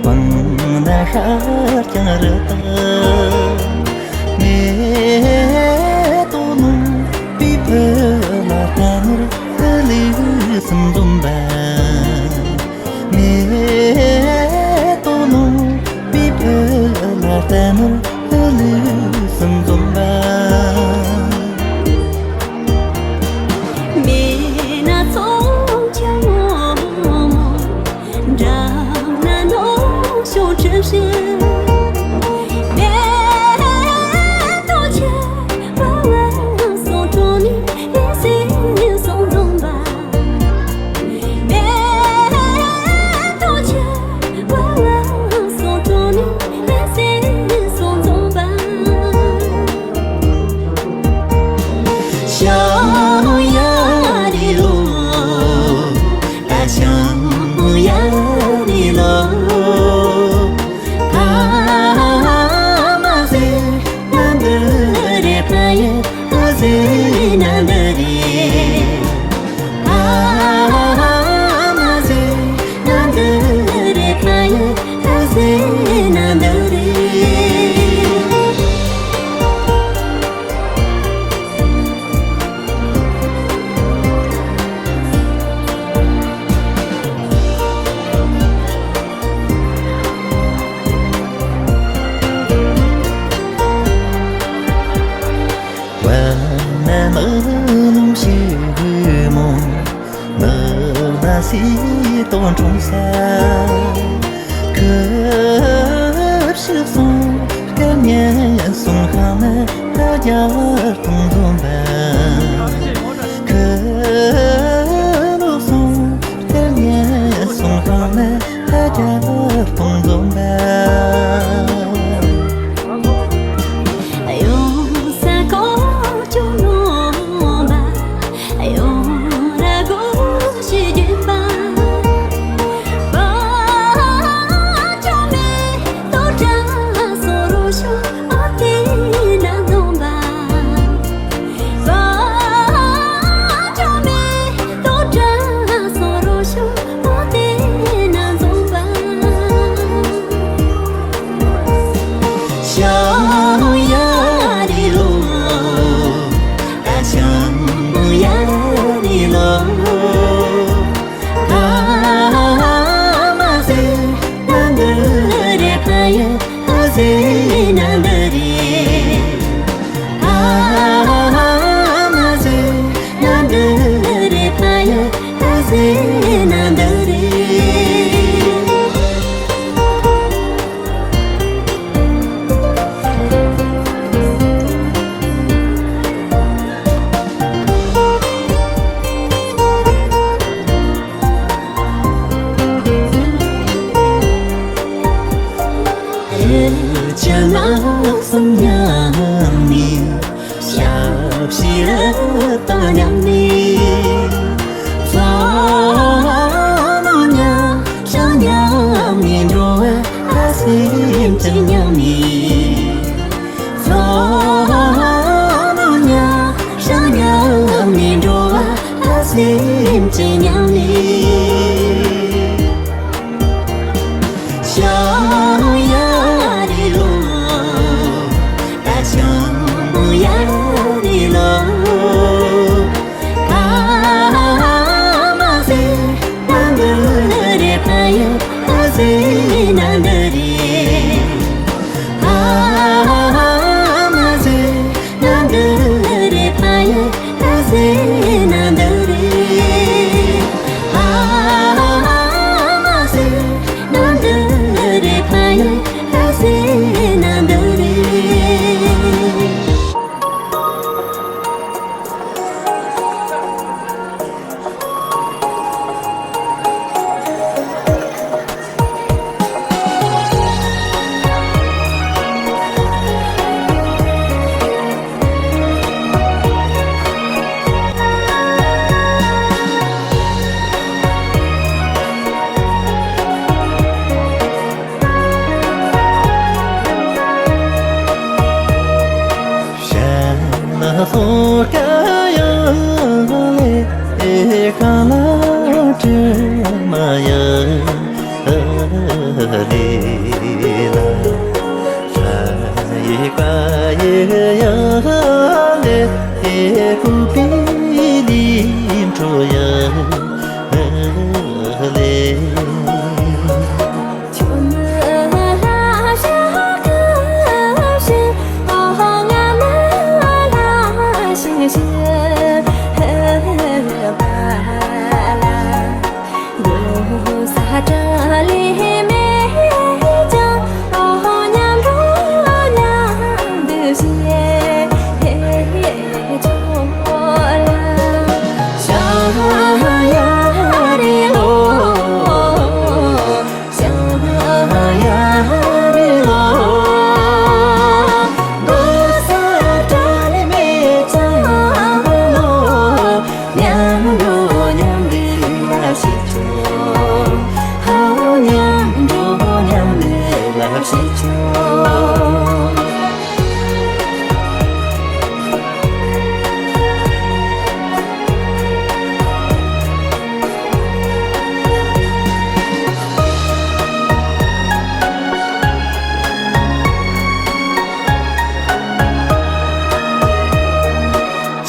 སྤང་ན་ཤར་ཀྱང་རི་དྭགས། མེ་ཏོག་ནོར་བུའི་ཕུ་ལ་ལྟ་ནོར་ལུས་གསུམ་འཛོམས་པ། མེ་ཏོག་ནོར་བུའི་ཕུ་ལ་ལྟ་ནོར་ལུས་གསུམ་འཛོམས་པ། མེད་ན་ཚོགས་ཆེན་མོ། འགྲམ་ན་ནོར་ཕྱུགས་ཁྲི་བཞི། མེ་ཏོག་ཆེ་བ་ལ་སོགས་དྲུང་ནས་ལྷ་སྲིན་གསུམ་འཛོམས་པ། མེ་ཏོག་ཆེ་བ་ལ་སོགས་དྲུང་ནས་ལྷ་སྲིན་གསུམ་འཛོམས་པ། ཤམ་ཡ་རི་ལོ། ད་ཤམ་ཡ་རི་ལོ། ཨ་མ་ཟེར་ན་འདི་རེད། ཕ་ཡུལ་ཟེར་ན་འདི་རེད། ཨ་མ་ཟེར་ན་འདི་རེད། ཕ་ཡུལ་ཟེར་ན་འདི་རེད། བ་ན་མ་ལུམ་ཤི་མོ། མི་ལ་སི་ཏོ་འཁྲུངས་ས། ཁུ་བྱུག་སོང་སྐར་ཉལ་སོང་ཁ་མ་ད་རྒྱ་སྟོང་འཛོམས་པ། ཁུ་ལོ་སོང་སྐར་ཉལ་སོང་ཁ་མ་ད་རྒྱ་སྟོང་འཛོམས་པ། གཡུ་ས་ཀོ་ཅོ་ནོ་མ། གཡུ་ར་གོ་ཤི་རྒྱུད་པ། བ་ཅོ་མེ་ཏོ་བྲ་སོ་རོ་ཤོ་ཨོ་ཏེ་ན་འཛོམས་པ། བ་ཅོ་མེ་ཏོ་བྲ་སོ་རོ་ཤོ་ཨོ་ཏེ་ན་འཛོམས་པ། ཤམ་ཡ་རི་ལོ། ད་ཤམ་ཡ་རི་ལོ། ཨ་མ་ཟེར་ན་འདི་རེད། ཕ་ཡུལ་ཟེར་ན་འདི་རེད། ཨ་མ་ཟེར་ན་འདི་རེད། ཕ་ཡུལ་ཟེར་ན་འདི་རེད། ཆ་ན་སུམ་ཉམས་ནི། ཞབས་ཕྱི་རི་དྭགས་མཉམ་ནི། ཚོ་ནོ་ཉ་ཤ་མཉམ་ནི། འགྲོ་བ་སེམས་ཅན་མཉམ་ནི། ཚོ་ནོ་ཉ་ཤ་མཉམ་ནི། འགྲོ་བ་སེམས་ཅན་མཉམ་ནི། ཤམ་ཡ་རི་ལོ། ད་ཤམ་ཡ་རི་ལོ།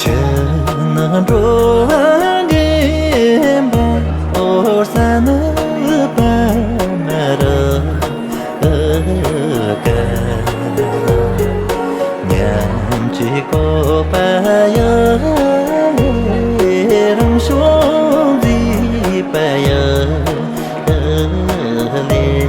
ཁྱེད་ནི་འགྲོ་བ་འདྲེན་པ་འོད་གསལ་ནི་པདྨ་རི། ཉམས་ཀྱི་བཀོད་པ་ཡི་རང་བྱུང་མཛེས་པ་ཡི་ལས།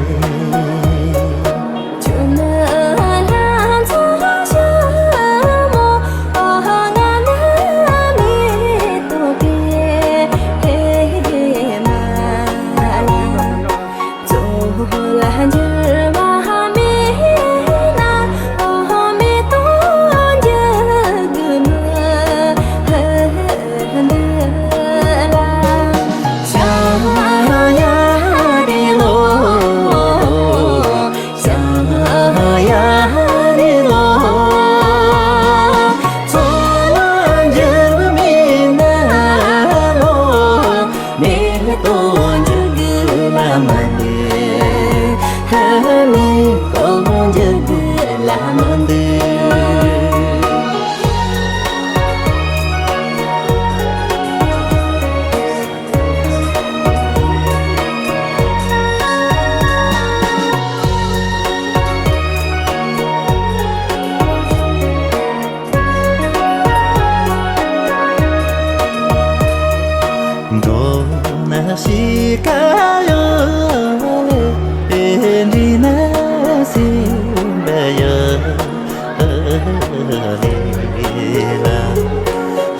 འགྲོ་ན་ཤི་ཀ་ཡོད་ལེ། འདྲི་ན་སེམས་པ་ཡོད་ལེ་ལ།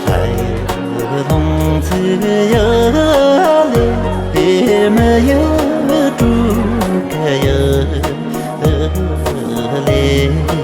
ལྷ་ཡི་ལོངས་སྤྱོད་ཡོད་ལེ། མི་ཡི་སྤྲུལ་སྐུ་ཡོད་ལེ།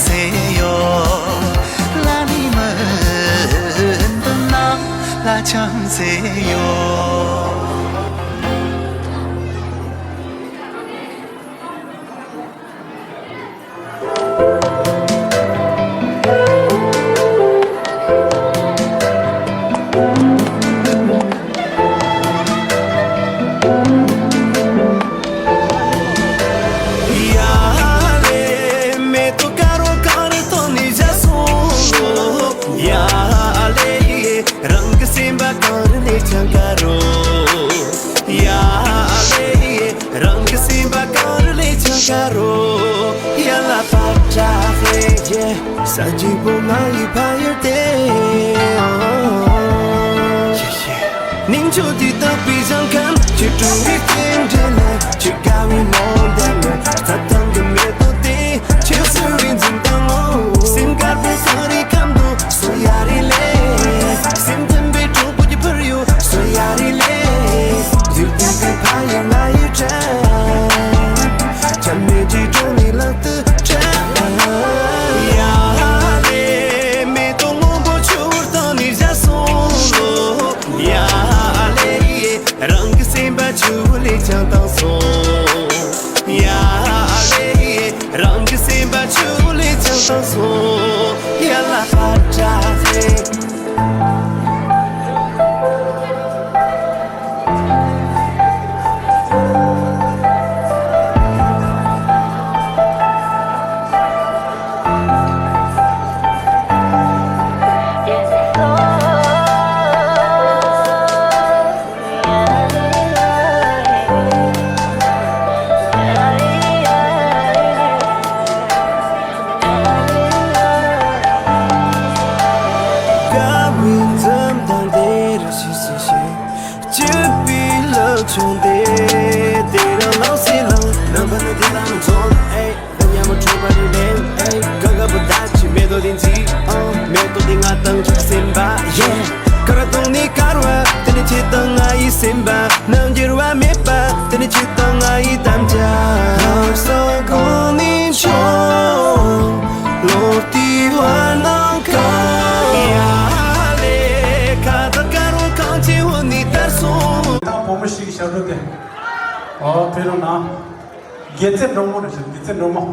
ཟེར་ཡོད། ལ་ནི་མི་འདི་ནང་ལ་ཆང་ཟེར་ཡོད། ཡ་ལེ། མེ་ཏོག་དཀར་པོ་གངས་རི་ཐོག་ནས་བཞད་སོང་། ཡ་ལེ། རང་གི་སེམས་པ་གངས་རི་ལས་ཀྱང་དཀར་རོ། ཡ་ལེ། རང་གི་སེམས་པ་གངས་རི་ལས་ཀྱང་དཀར་རོ། ཡ་ལ་པ་ཏྲ་ཧེ་ཡེ། ས་གཅིག་པོ་ང་ཡི་ཕ་ཡུལ་ཏེ། ཡེ་ཡེ། སྙིང་ཆུ་དེ་དག་པའི་ཞིང་ཁམས། ཆུ་དྲུང་བའི་སྟེང་འདྲེན་ལ། ཆུ་དགའ་བའི་མོ་འདྲེན་ལ། རྩྭ་ཐང་གི་མེ་ཏོག་དེ། ཆུ་བསིལ་བའི་འཛུམ་མདངས་ངོ་། སེམས་དཀར་པོ་སང་རི་ཁམ་དུ། སོ་ཡ་རི་ལེ། སེམས་ལྡན་པའི་གྲོགས་པོ་གྱི་ཕུར་ཡུ། སོ་ཡ་རི་ལེ། ཡུལ་དེ་གི་ཕ་ཡུལ་ང་ཡི་བྲན། ཆ་མེད་ཀྱི་གྲོང་ནི་ལག་ཏུ་ཡ་ལེ། མེ་ཏོག་སྔོན་པོ་ཆུ་བུར་བཏང་ནས་བཞད་སོང་ལོ། ཡ་ལེ། རང་གི་སེམས་པ་ཆུ་བུར་ལས་ཀྱང་དྭངས་སོང་། ཡ་ལེ། རང་གི་སེམས་པ་ཆུ་བུར་ལས་ཀྱང་དྭངས་སོང་། ཡ་ལ་པ་ཏྲ་ཧེ། དགའ་བའི་འཛུམ་མདངས་དེ་རུ་ཞིག་སུ་ཞིག་སྐྱིད་པའི་ལྷ་ཆུང་དེ། དེ་རང་ལངས་སེ་ལངས། ནམ་བར་ནི་དེ་ལ་མི་འཚོ་ལ་ཨེ། ད་ཉ་མོ་འཕྲོད་པ་རེད་ལེ་ཨེ། ག་ག་པོ་ད་ཅི་མེ་ཏོག་དེ་འཛིན་ཨང་། མེ་ཏོག་དེ་ང་དང་ཆུ་སེམས་པ་ཡེ། དཀར་བ་དང་ནི་དཀར་བ། དེ་ནི་ཁྱེད་དང་ང་ཡི་སེམས་པ། ནམ་འགྱུར་བ་མེད་པ། དེ་ནི་ཁྱེད་དང་ང་ཡི་དམ་བཅའ། ལྷ་ས་གང་ནས་མཆོང་། ལོ་དེ་བར་སྣང་གང་། ཡ་ལེ། ཁ་ད་དཀར་བོ་གངས་ཅན་འོ་ནི་དར་སོང་། ད་བུ་མོ་ཞིག་ཞབས་བྲོ་དེ། ཨོ་ཕེ་རོ་ན། དགེ་རྩེ་འབྲོང་མོ་རེད་ཤག་དགེ་རྩེ་འབྲོང་མོ།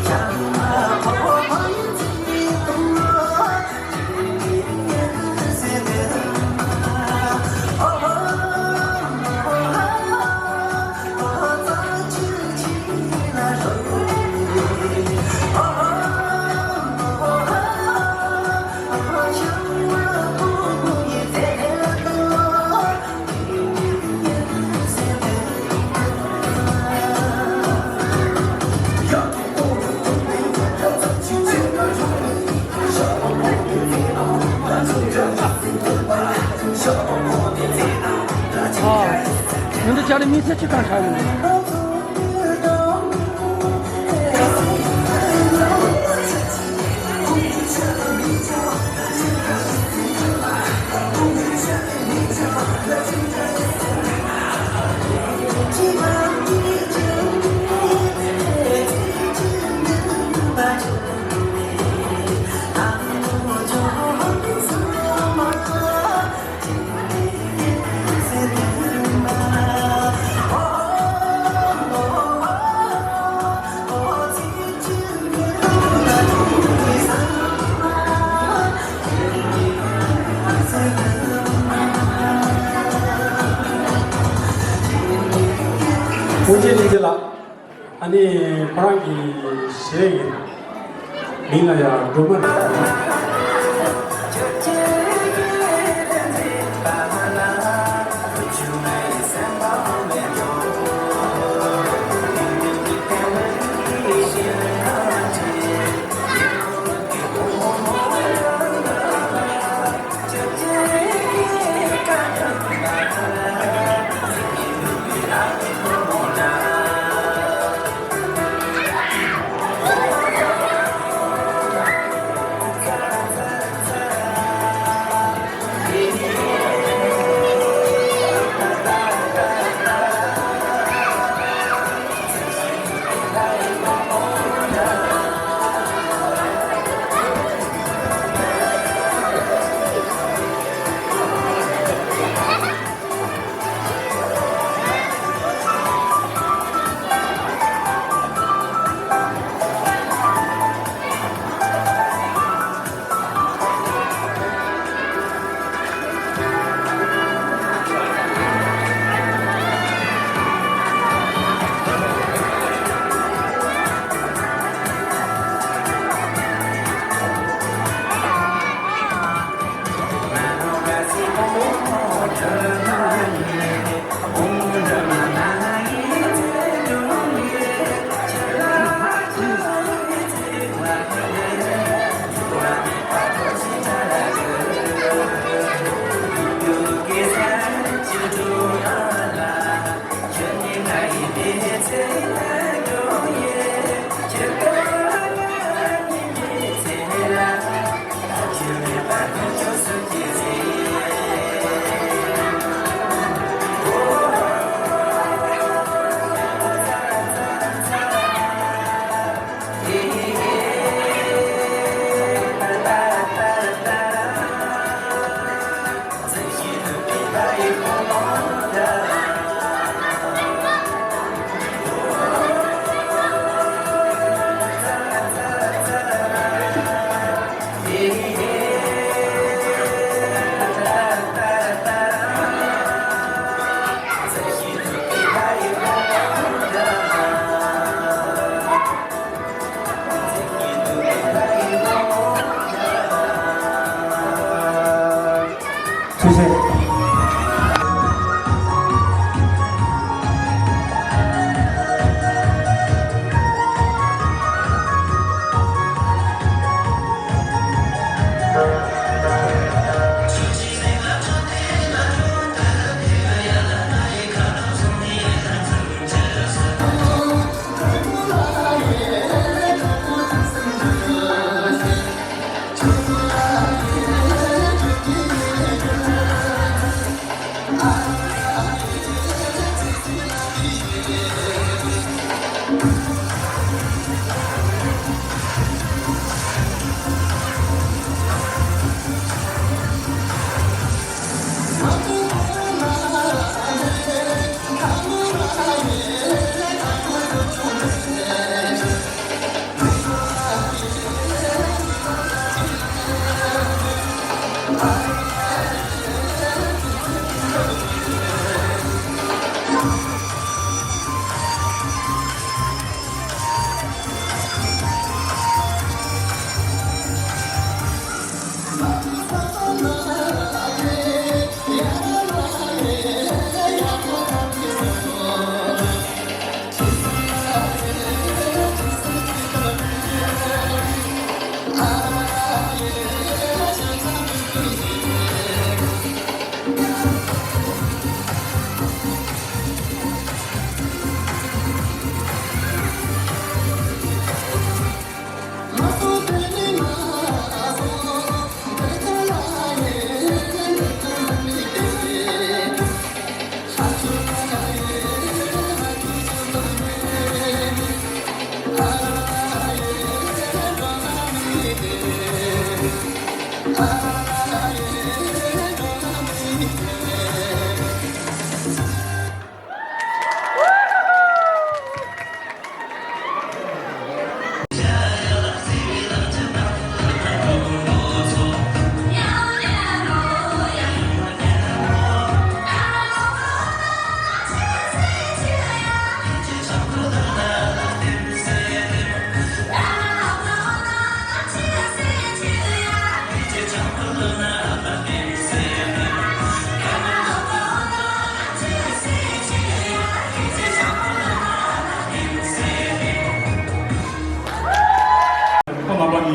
ཨ། ང་ཚོ་ཅ་ལག་དམིགས་བསལ་ཅི་གང་ཆགས་ཡོད་ན། ཀུན་མཁྱེན་བློ་གྲོས་ལགས། ཨ་ནི་ཁོ་རང་གི་གཞས་ཀྱི་མིང་ལ་ཡང་སྒྲོལ་མ་རེད།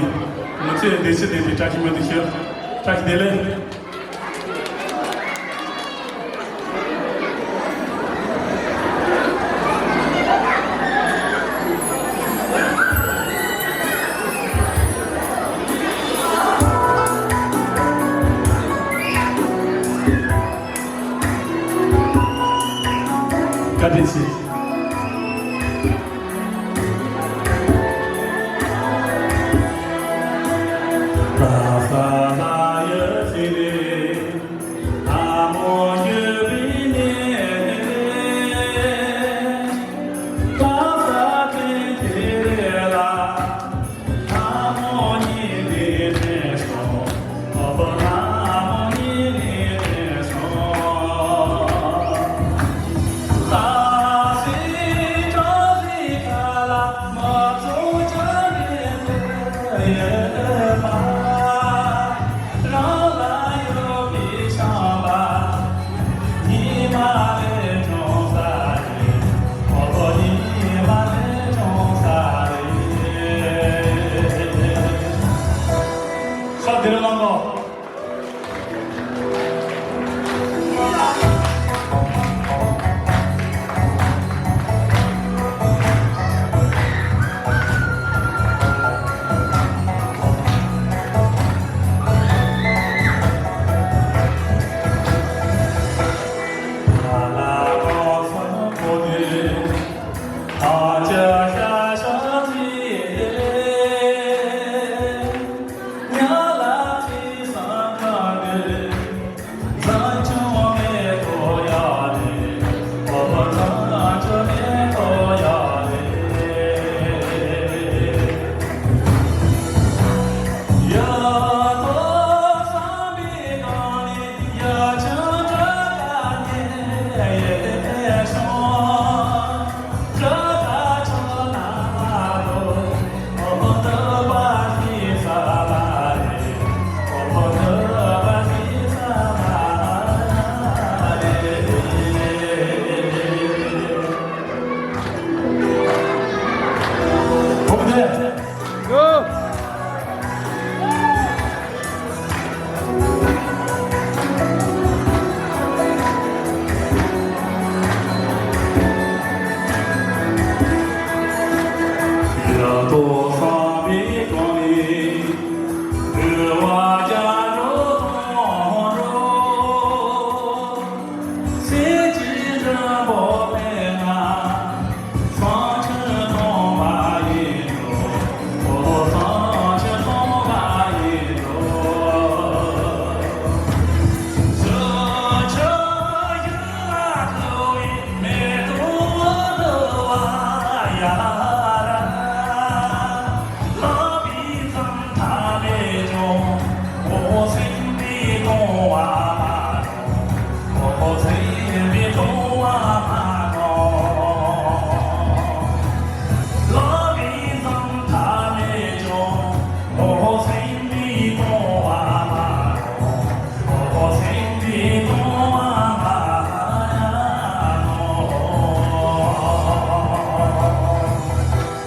ང་ཚོའི་སྡེ་སྲིད་དེ་དེ་བཀྲ་ཤིས་སྨོན་འདུན་ཞུ། བཀྲ་ཤིས་བདེ་ལེགས། བཀའ་དྲིན་ཆེ། བཀའ་དྲིན་ཆེ།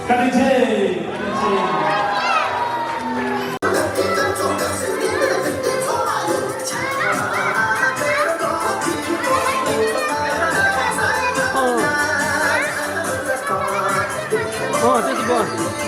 བཀའ་དྲིན་ཆེ། ཨོ། ཨོ། ཨོ། ཅི་ཞིག་གོ།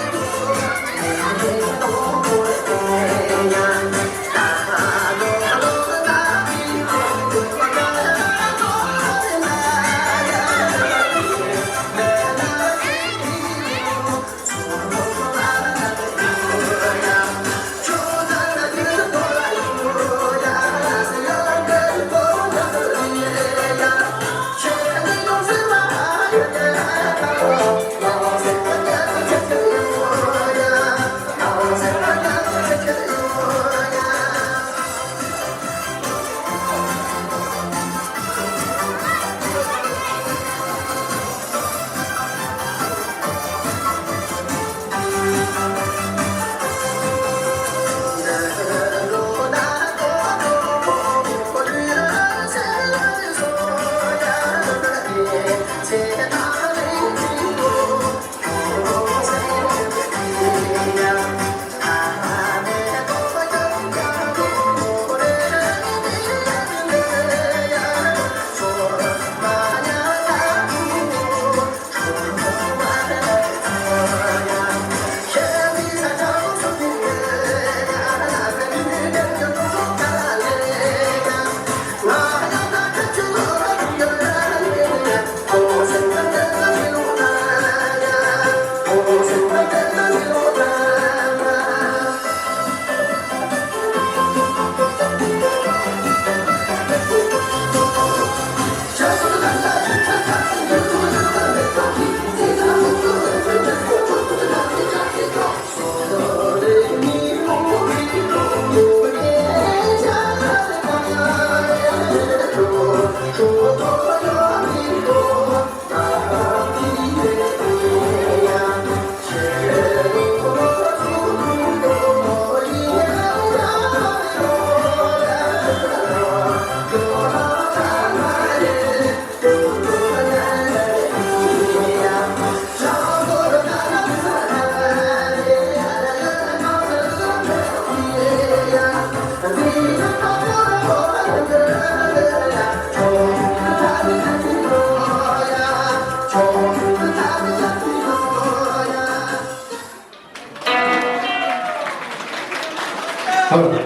ཨོ་ལེ།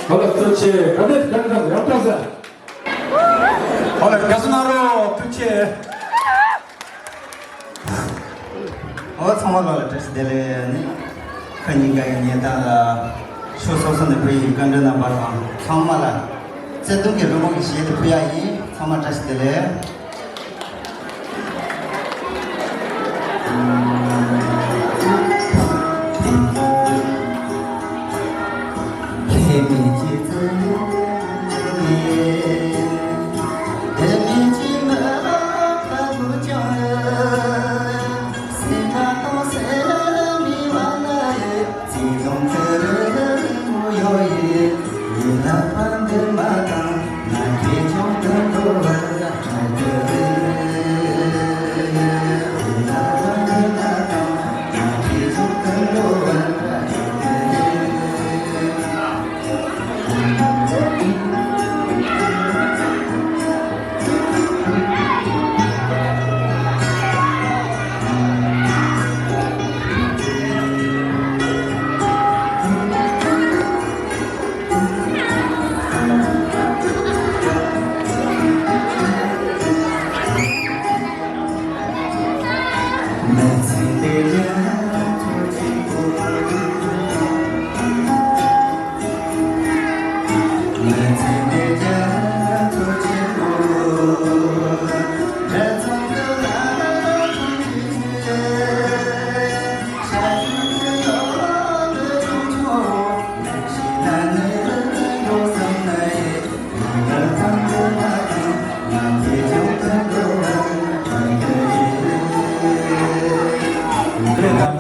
ཨོ་ལེ། ཐུགས་རྗེ་ཆེ། ག་འདྲ་ག་འདྲ་ཡག་པོ་ཟེར། ཨོ་ལེ། དགའ་བསུ་གནང་རོགས། ཐུགས་རྗེ་ཆེ། ཨོ་ཚང་མ་ལ་བཀྲ་ཤིས་བདེ་ལེགས། ནི་ཁ་ཉིན་ག་ཡི་ཉེ་དང་ལ་ཤོ་སོ་སོ་ནས་བུ་ཡི་བཀའ་འདྲི་རྣམ་པ་དང་ཚང་མ་ལ་བརྩེ་དུང་གི་རོལ་མོ་གི་གཞས་དེ་ཕུལ་ཡ་ཡིན། ཚང་མ་བཀྲ་ཤིས་བདེ་ལེགས།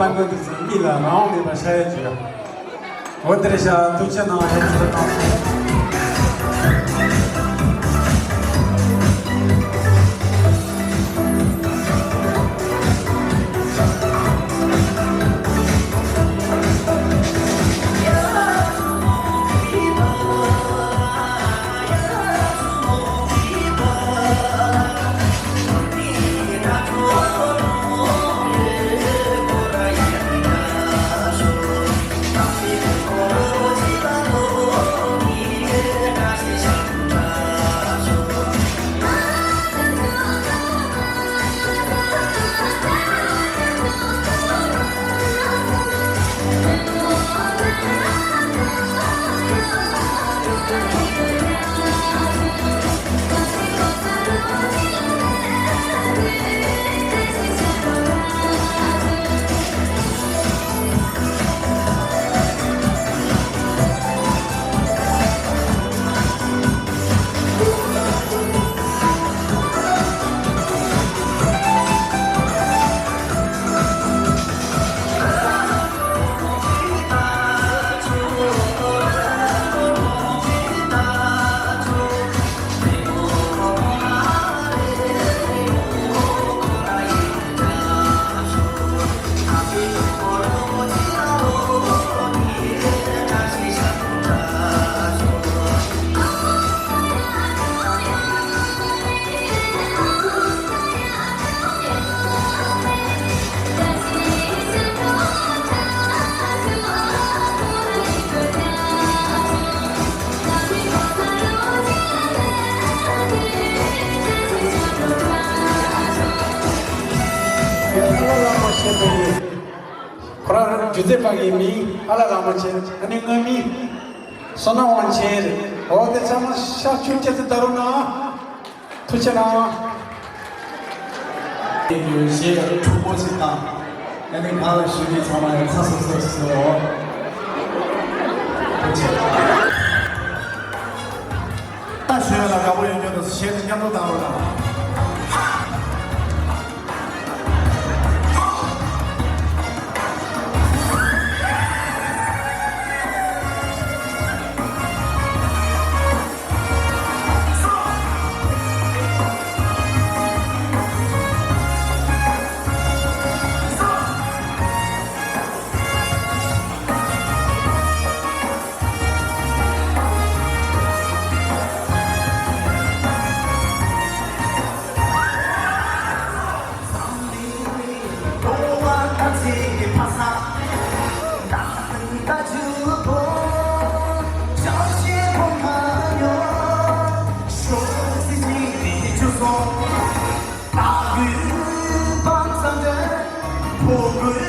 དཔལ་མགོན་དུ་ཚང་གཉིས་ལ་རང་དབང་མེད་པར་ཤ་ཡ་བྱོས། འོ་དེར་ཤ་ཐུགས་ཆེ་གནང་། ཡ་ཐུགས་ཆེ་གནང་། ཁོ་རང་རང་སྒྱུ་རྩལ་པ་གི་མིང་ཨ་ལ་བླ་མ་ཆེན། ཨ་ནི་ང་མིང་བསོད་ནམས་དབང་ཆེན་རེད། འོ་དེ་ཚང་མ་ཤ་ཆུ་སྐྱེ་ཚེ་ད་རུང་ན། ཐུགས་རྗེ་གནང་། གཞས་འཁྲུག་པོ་ཞིག་དང་། ཨ་ནི་གང་ལ་ཞུ་རྒྱུ་ཚང་མ་ཡང་ཚ་སོ་སོ་ཞིག་ཟེར་རོ། ཐུགས་རྗེ་ཆེ། ད་ཞུ་ཡ་ལ་དགའ་པོ་ཡོད་རྒྱུ་དང་གཞས་དེ་མཉམ་དུ་བཏང་རོགས་གནང་། ཐུགས་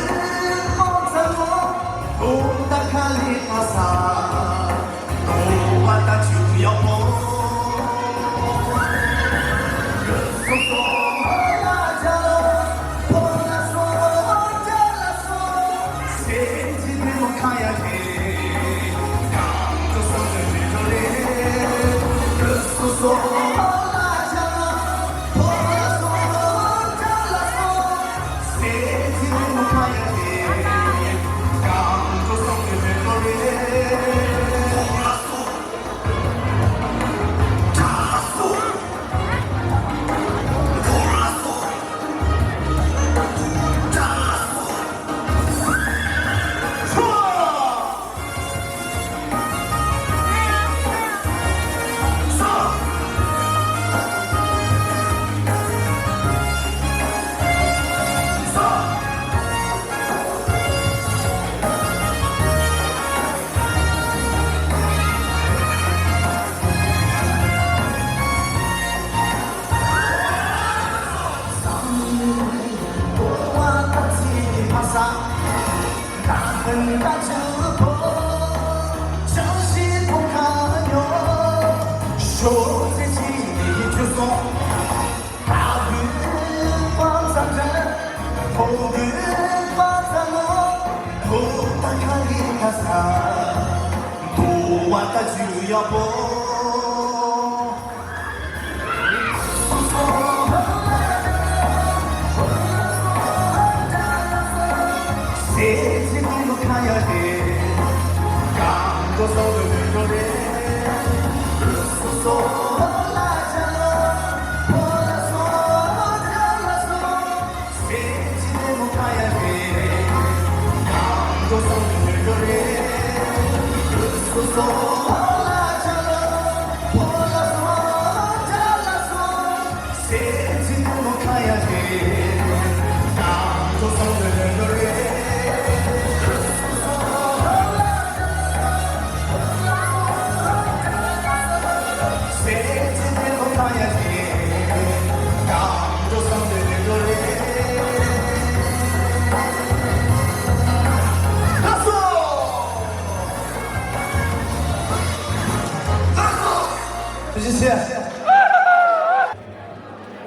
རྗེ་ཆེ།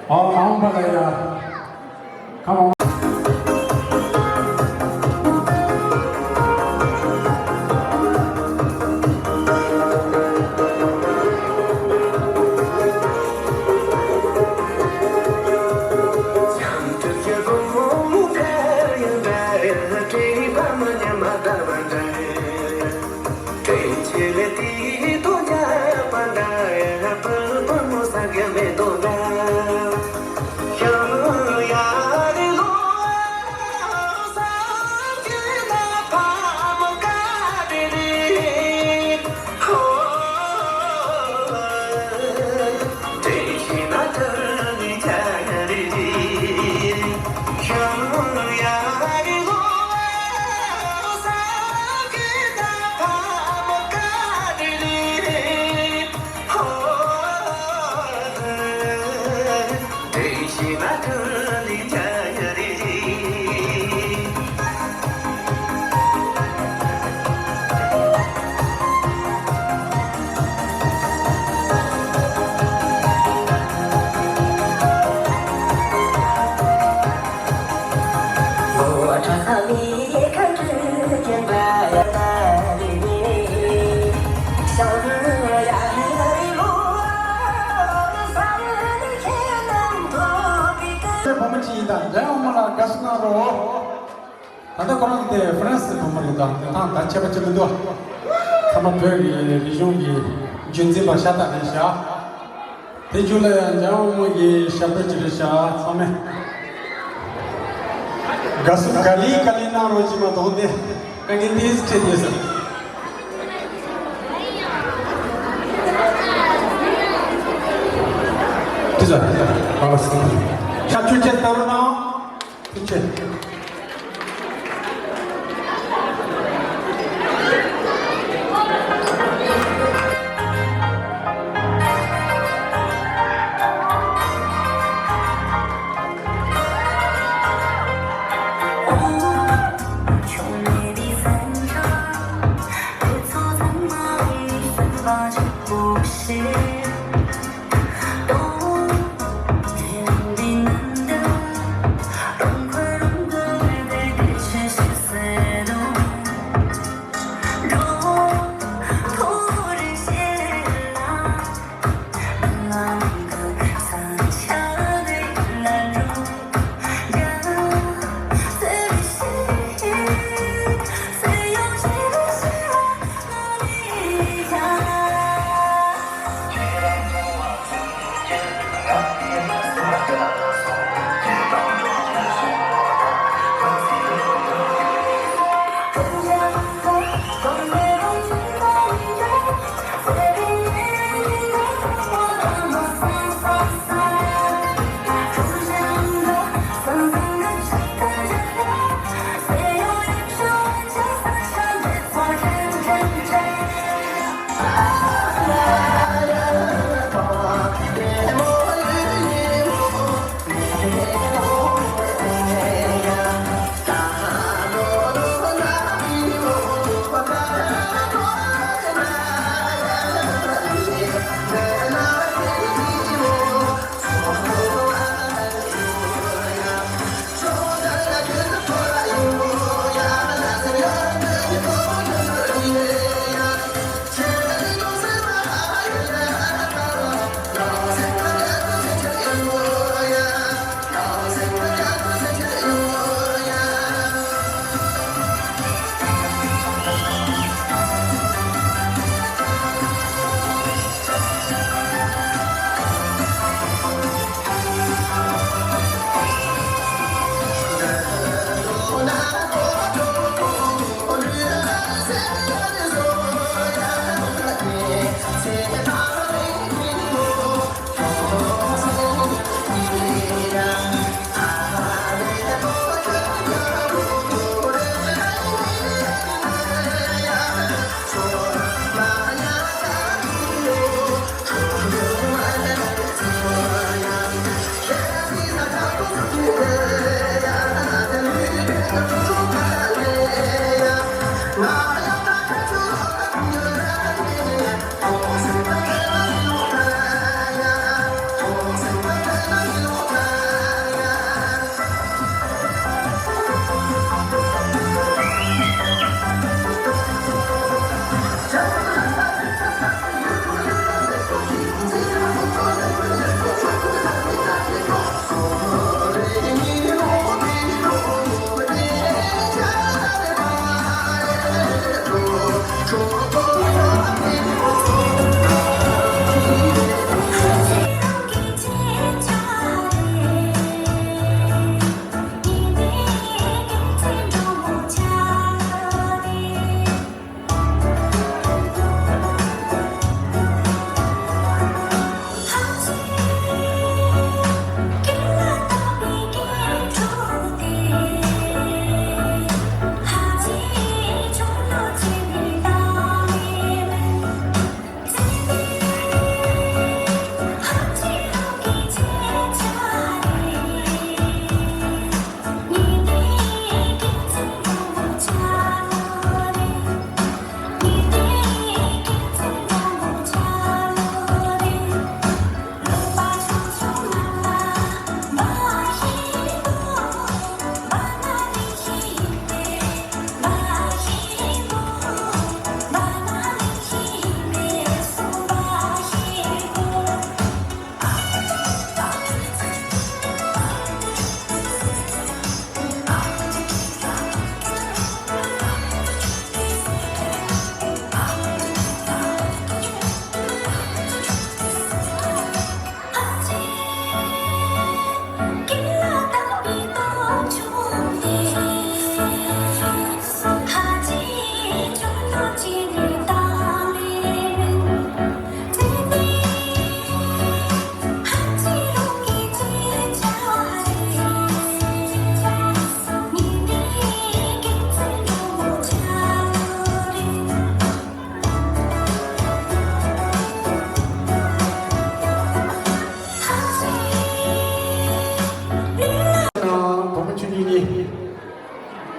ཨོ་ཨང་པ་ལ་ཡ། ཁམས། བུ་མོ་གཅིག་ཡིན་ད། འཇམ་དབྱངས་མོ་ལ་དགའ་བསུ་གནང་རོགས། ད་ལྟ་ཁོ་རང་དེ་ཧྥ་རན་སི་བུ་མོ་རེད་ད། དེ་དང་ད་ཁྱད་པར་ཅི་མི་འདུག། ཚང་མ་བོད་ཀྱི་རིག་གཞུང་གི་རྒྱུན་འཛིན་པ་ཤ་སྟག་རེད་ཤག། དེ་རྒྱུད་ལ་ཡང་འཇམ་དབྱངས་མོ་གི་ཞབས་བྲོ་ཅིག་རེད་ཤག། ཚང་མས་དགའ་བསུ་ག་ལེ་ག་ལེ་གནང་རོགས། ཅིག་མ་གཏོགས་དེ་དཀའ་ངལ་ཏོག་ཙམ་འཕྲད་བསྡད་སོང་། ཅི་ཟེར། ཨ་ཟེར། ཤ་ཆུ་ཆེ་ལྟ་རོགས་གནང་། ཐུགས་རྗེ་ཆེ།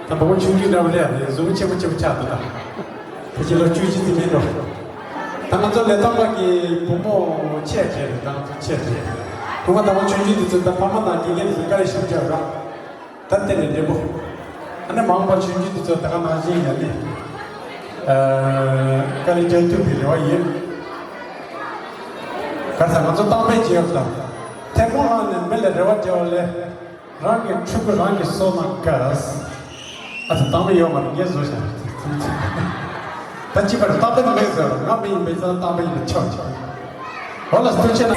ད་བུ་མོ་ཆུང་ཆུང་འདྲ་བོ་རེད། ཨ་ནི་གཟུགས་པོ་ཆེན་པོ་ཆེན་པོ་ཆགས་འདུག་ད་ཕལ་ཆེར་ལོ་བཅུ་བཞི་ཙམ་ཡིན་འགྲོ། ད་ང་ཚོ་ལས་ཐོག་པ་གི་བུ་མོ་ཆེ་གྲས་རེད། ད་ང་ཚོ་ཆེ་གྲས་བུ་མོ་དང་བུ་མོ་ཆུང་ཆུང་དེ་ཚོ་ད་ཕ་མ་དང་དགེ་རྒན་དེ་ཚོ་དཀའ་ལས་ཞིག་བརྒྱབ་ར། ད་དེ་ནས་འདྲེ་པོ། ཨ་ནི་མང་པ་ཆུང་ཆུང་དེ་ཚོ་ད་ག་ནང་བཞིན་ཡ་ནི། ཨ། དཀའ་ལས་རྒྱག་ཐུབ་པའི་རེ་བ་ཡོད། ག་ས་ང་ཚོ་གཏམ་དཔེ་བྱེད་ཡོད་ལ། ཐལ་མོ་སླངས་ནས་མི་ལ་རེ་བ་རྒྱག་པ་ལས། རང་གི་ཕྲུ་གུ་རང་གིས་གསོ་ན་དགའ། ཨ་ཙི་གཏམ་དཔེ་ཡོད་མ་རེད། ངས་བཟོ་བཞག་ད་ཅི་པར་གཏམ་དཔེ་མེད་ཟེར། ང་མི་ཡིན་པའི་ཚང་གཏམ་དཔེ་ཡིན་པ་ཆོག་ཆོག་འོ་ལ་སྟོན་ཆེ་ན།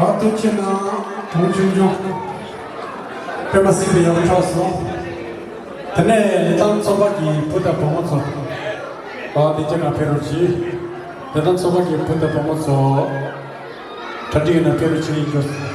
ཨ་ཐུགས་རྗེ་གནང་། གྲོང་ཆུང་ཆུང་། སྤེན་པ་སྲིད་པའི་ཡག་པོ་ཆགས་སོང་། དེ་ནས་ལི་ཐང་ཚོགས་པ་གི་བུ་དང་བུ་མོ་ཚོ། ཨ་འདི་ཅག་ག་ཕེབས་རོགས་གྱིས། ལི་ཐང་ཚོགས་པ་གི་བུ་དང་བུ་མོ་ཚོ། གྲ་སྒྲིག་ཡོད་ན་ཕེབས་རོགས་གྱིས་ཡིན་རྒྱུ།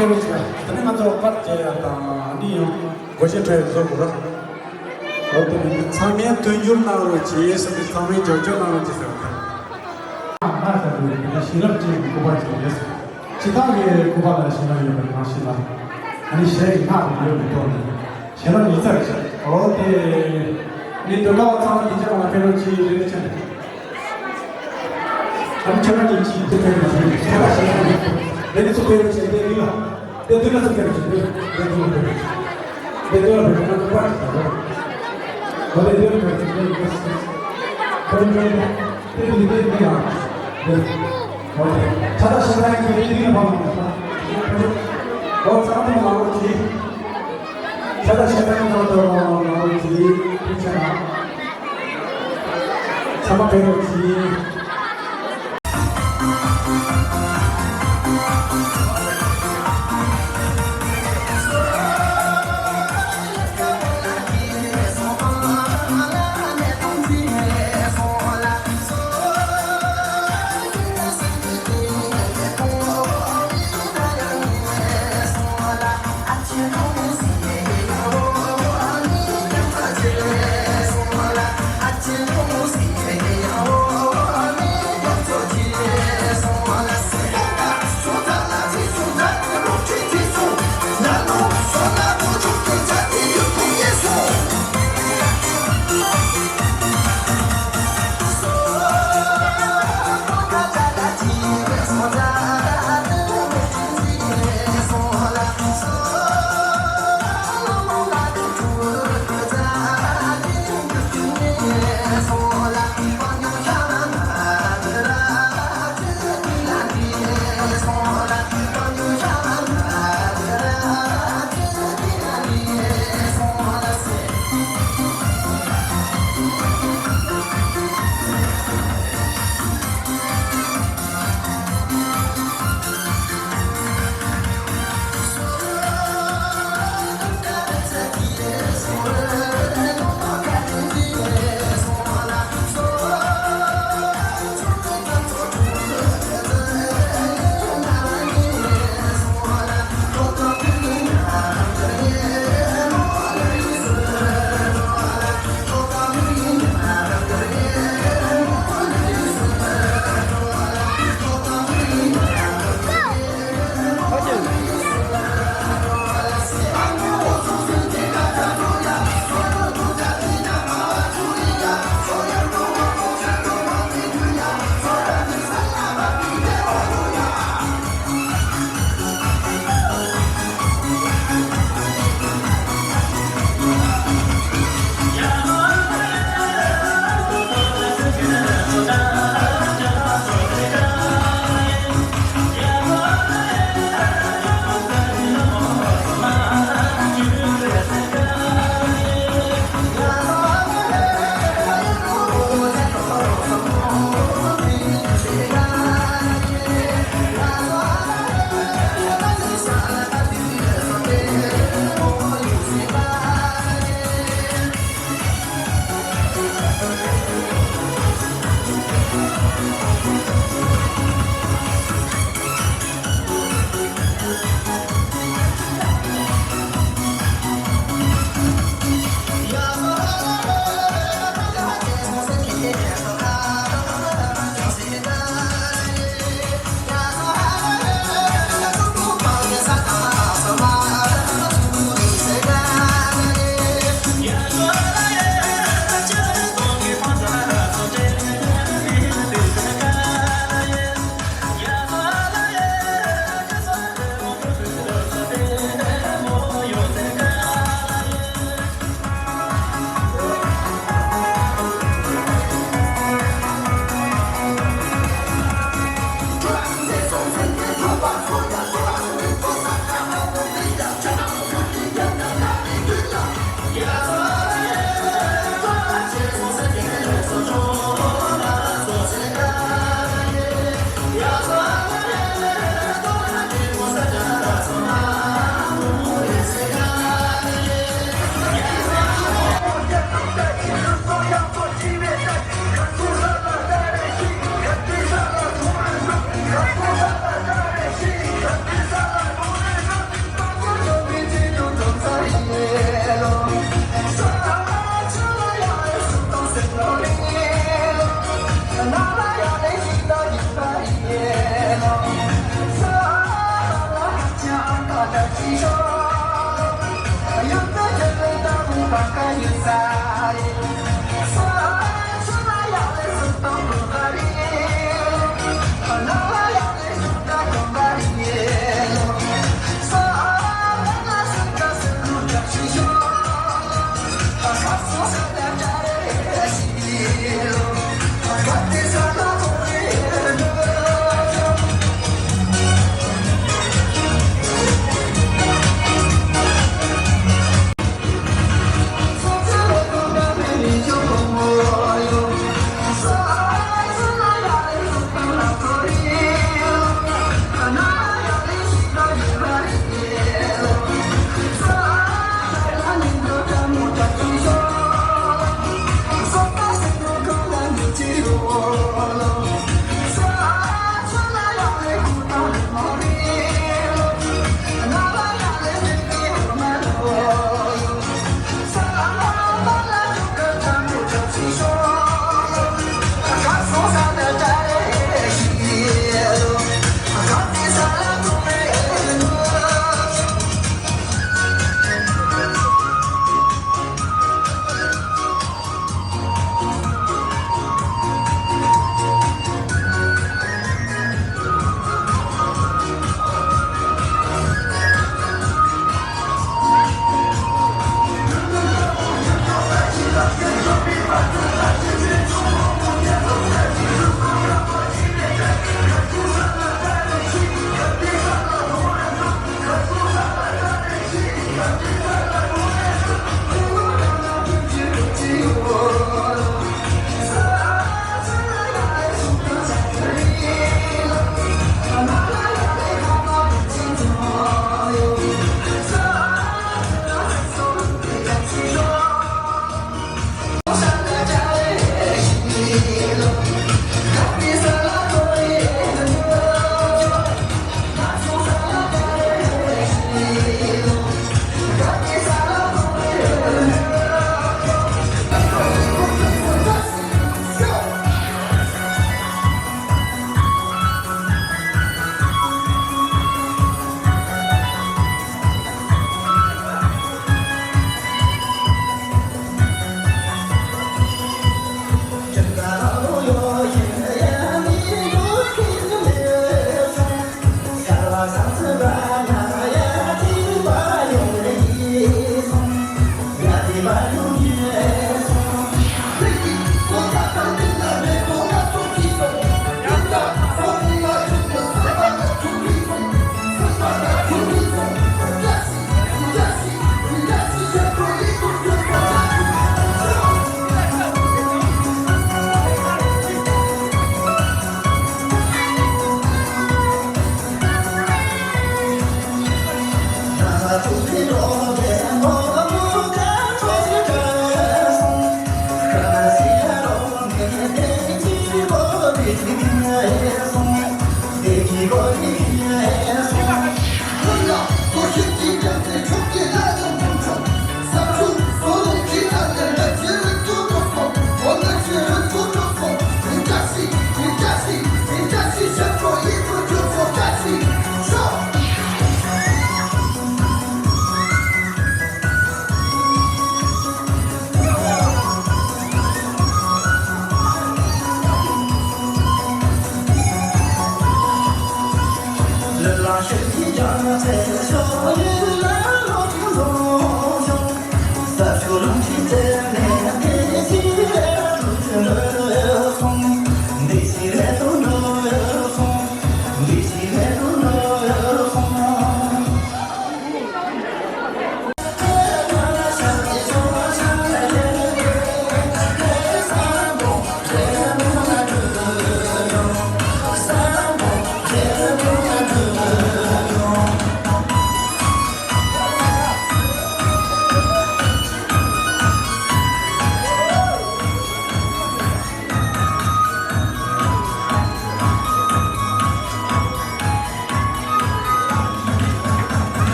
ད་ནི་ང་ཚོ་པར་རྒྱག་ཡ་དང་ཨ་ནི་ཡང་སྒོ་འབྱེད་འཕྲོ་ཡ་བཟོ་དགོས་ར། འོ་དེ་ནི་ཚང་མས་མཐུན་འགྱུར་གནང་རོགས་གྱིས་ཟེར་ཏེ་ཚང་མས་རྒྱབ་སྐྱོར་གནང་རོགས་གྱིས་ཟེར་བ་དང་། ང་ཟེར་དུས་དེ་ནི་བྱིན་རླབས་ཅན་གྱི་སྐུ་པར་ཅིག་རེད། སྤྱིར་བཏང་གི་སྐུ་པར་ལ་བྱིན་རླབས་ཡོད་པའི་ནང་བཞིན་ལ། ཨ་ནི་གཞན་གྱི་སྔགས་ཀྱི་ཡོད་མི་གཏོང་ནས་བྱིན་རླབས་ཉིས་རྩ་རེ་བྱས། འོ་དེ་ནི་དོན་དག་ཚང་མ་དེ་ཅག་ལ་ཕན་རོགས་གྱིས་རེ་རེ་བྱས། ཨ་ནི་ཁྱེད་རང་གཉིས་ཀྱིས་དེ་ཕན་རོགས་གྱིས་ཁྱེད་རང་བྱིན་རླབས་ཉིས་རེ་ནི་ཚུགས་ཕན་རོགས་གྱིས་དེ་རིང་ལ། དེ་དུས་ལ་ཚུགས་ཕན་རོགས་གྱིས་དེ་དེ་དུས་ལ་ཕན་རོགས་གྱིས། དེ་དེ་ལ་ཕན་ཚུན་པར་ཅིག་བྱ་དགོས། ང་ལས་དེ་ལ་ཕན་ཚུན་དེ་ལ་ཕན་ཚུན་དེ་ལ་ཕན་ཚུན་དེ་ལ་ཕན་ཚུན་དེ་ཡང་དེ་ལ་ཕན་ཚུན། ཆ་ད་ཤེས་ན་ཡིན་དེ་དེ་ལ་ཕན་ཚུན། ཨོ་ཚང་མ་མང་པོ་གྱིས། ཆ་ད་ཤེས་ན་ཡིན་ཚང་མ་མང་པོ་གྱིས། ཐུགས་རྗེ་གནང་། ཚང་མ་ཕན་ཚུན་གྱིས།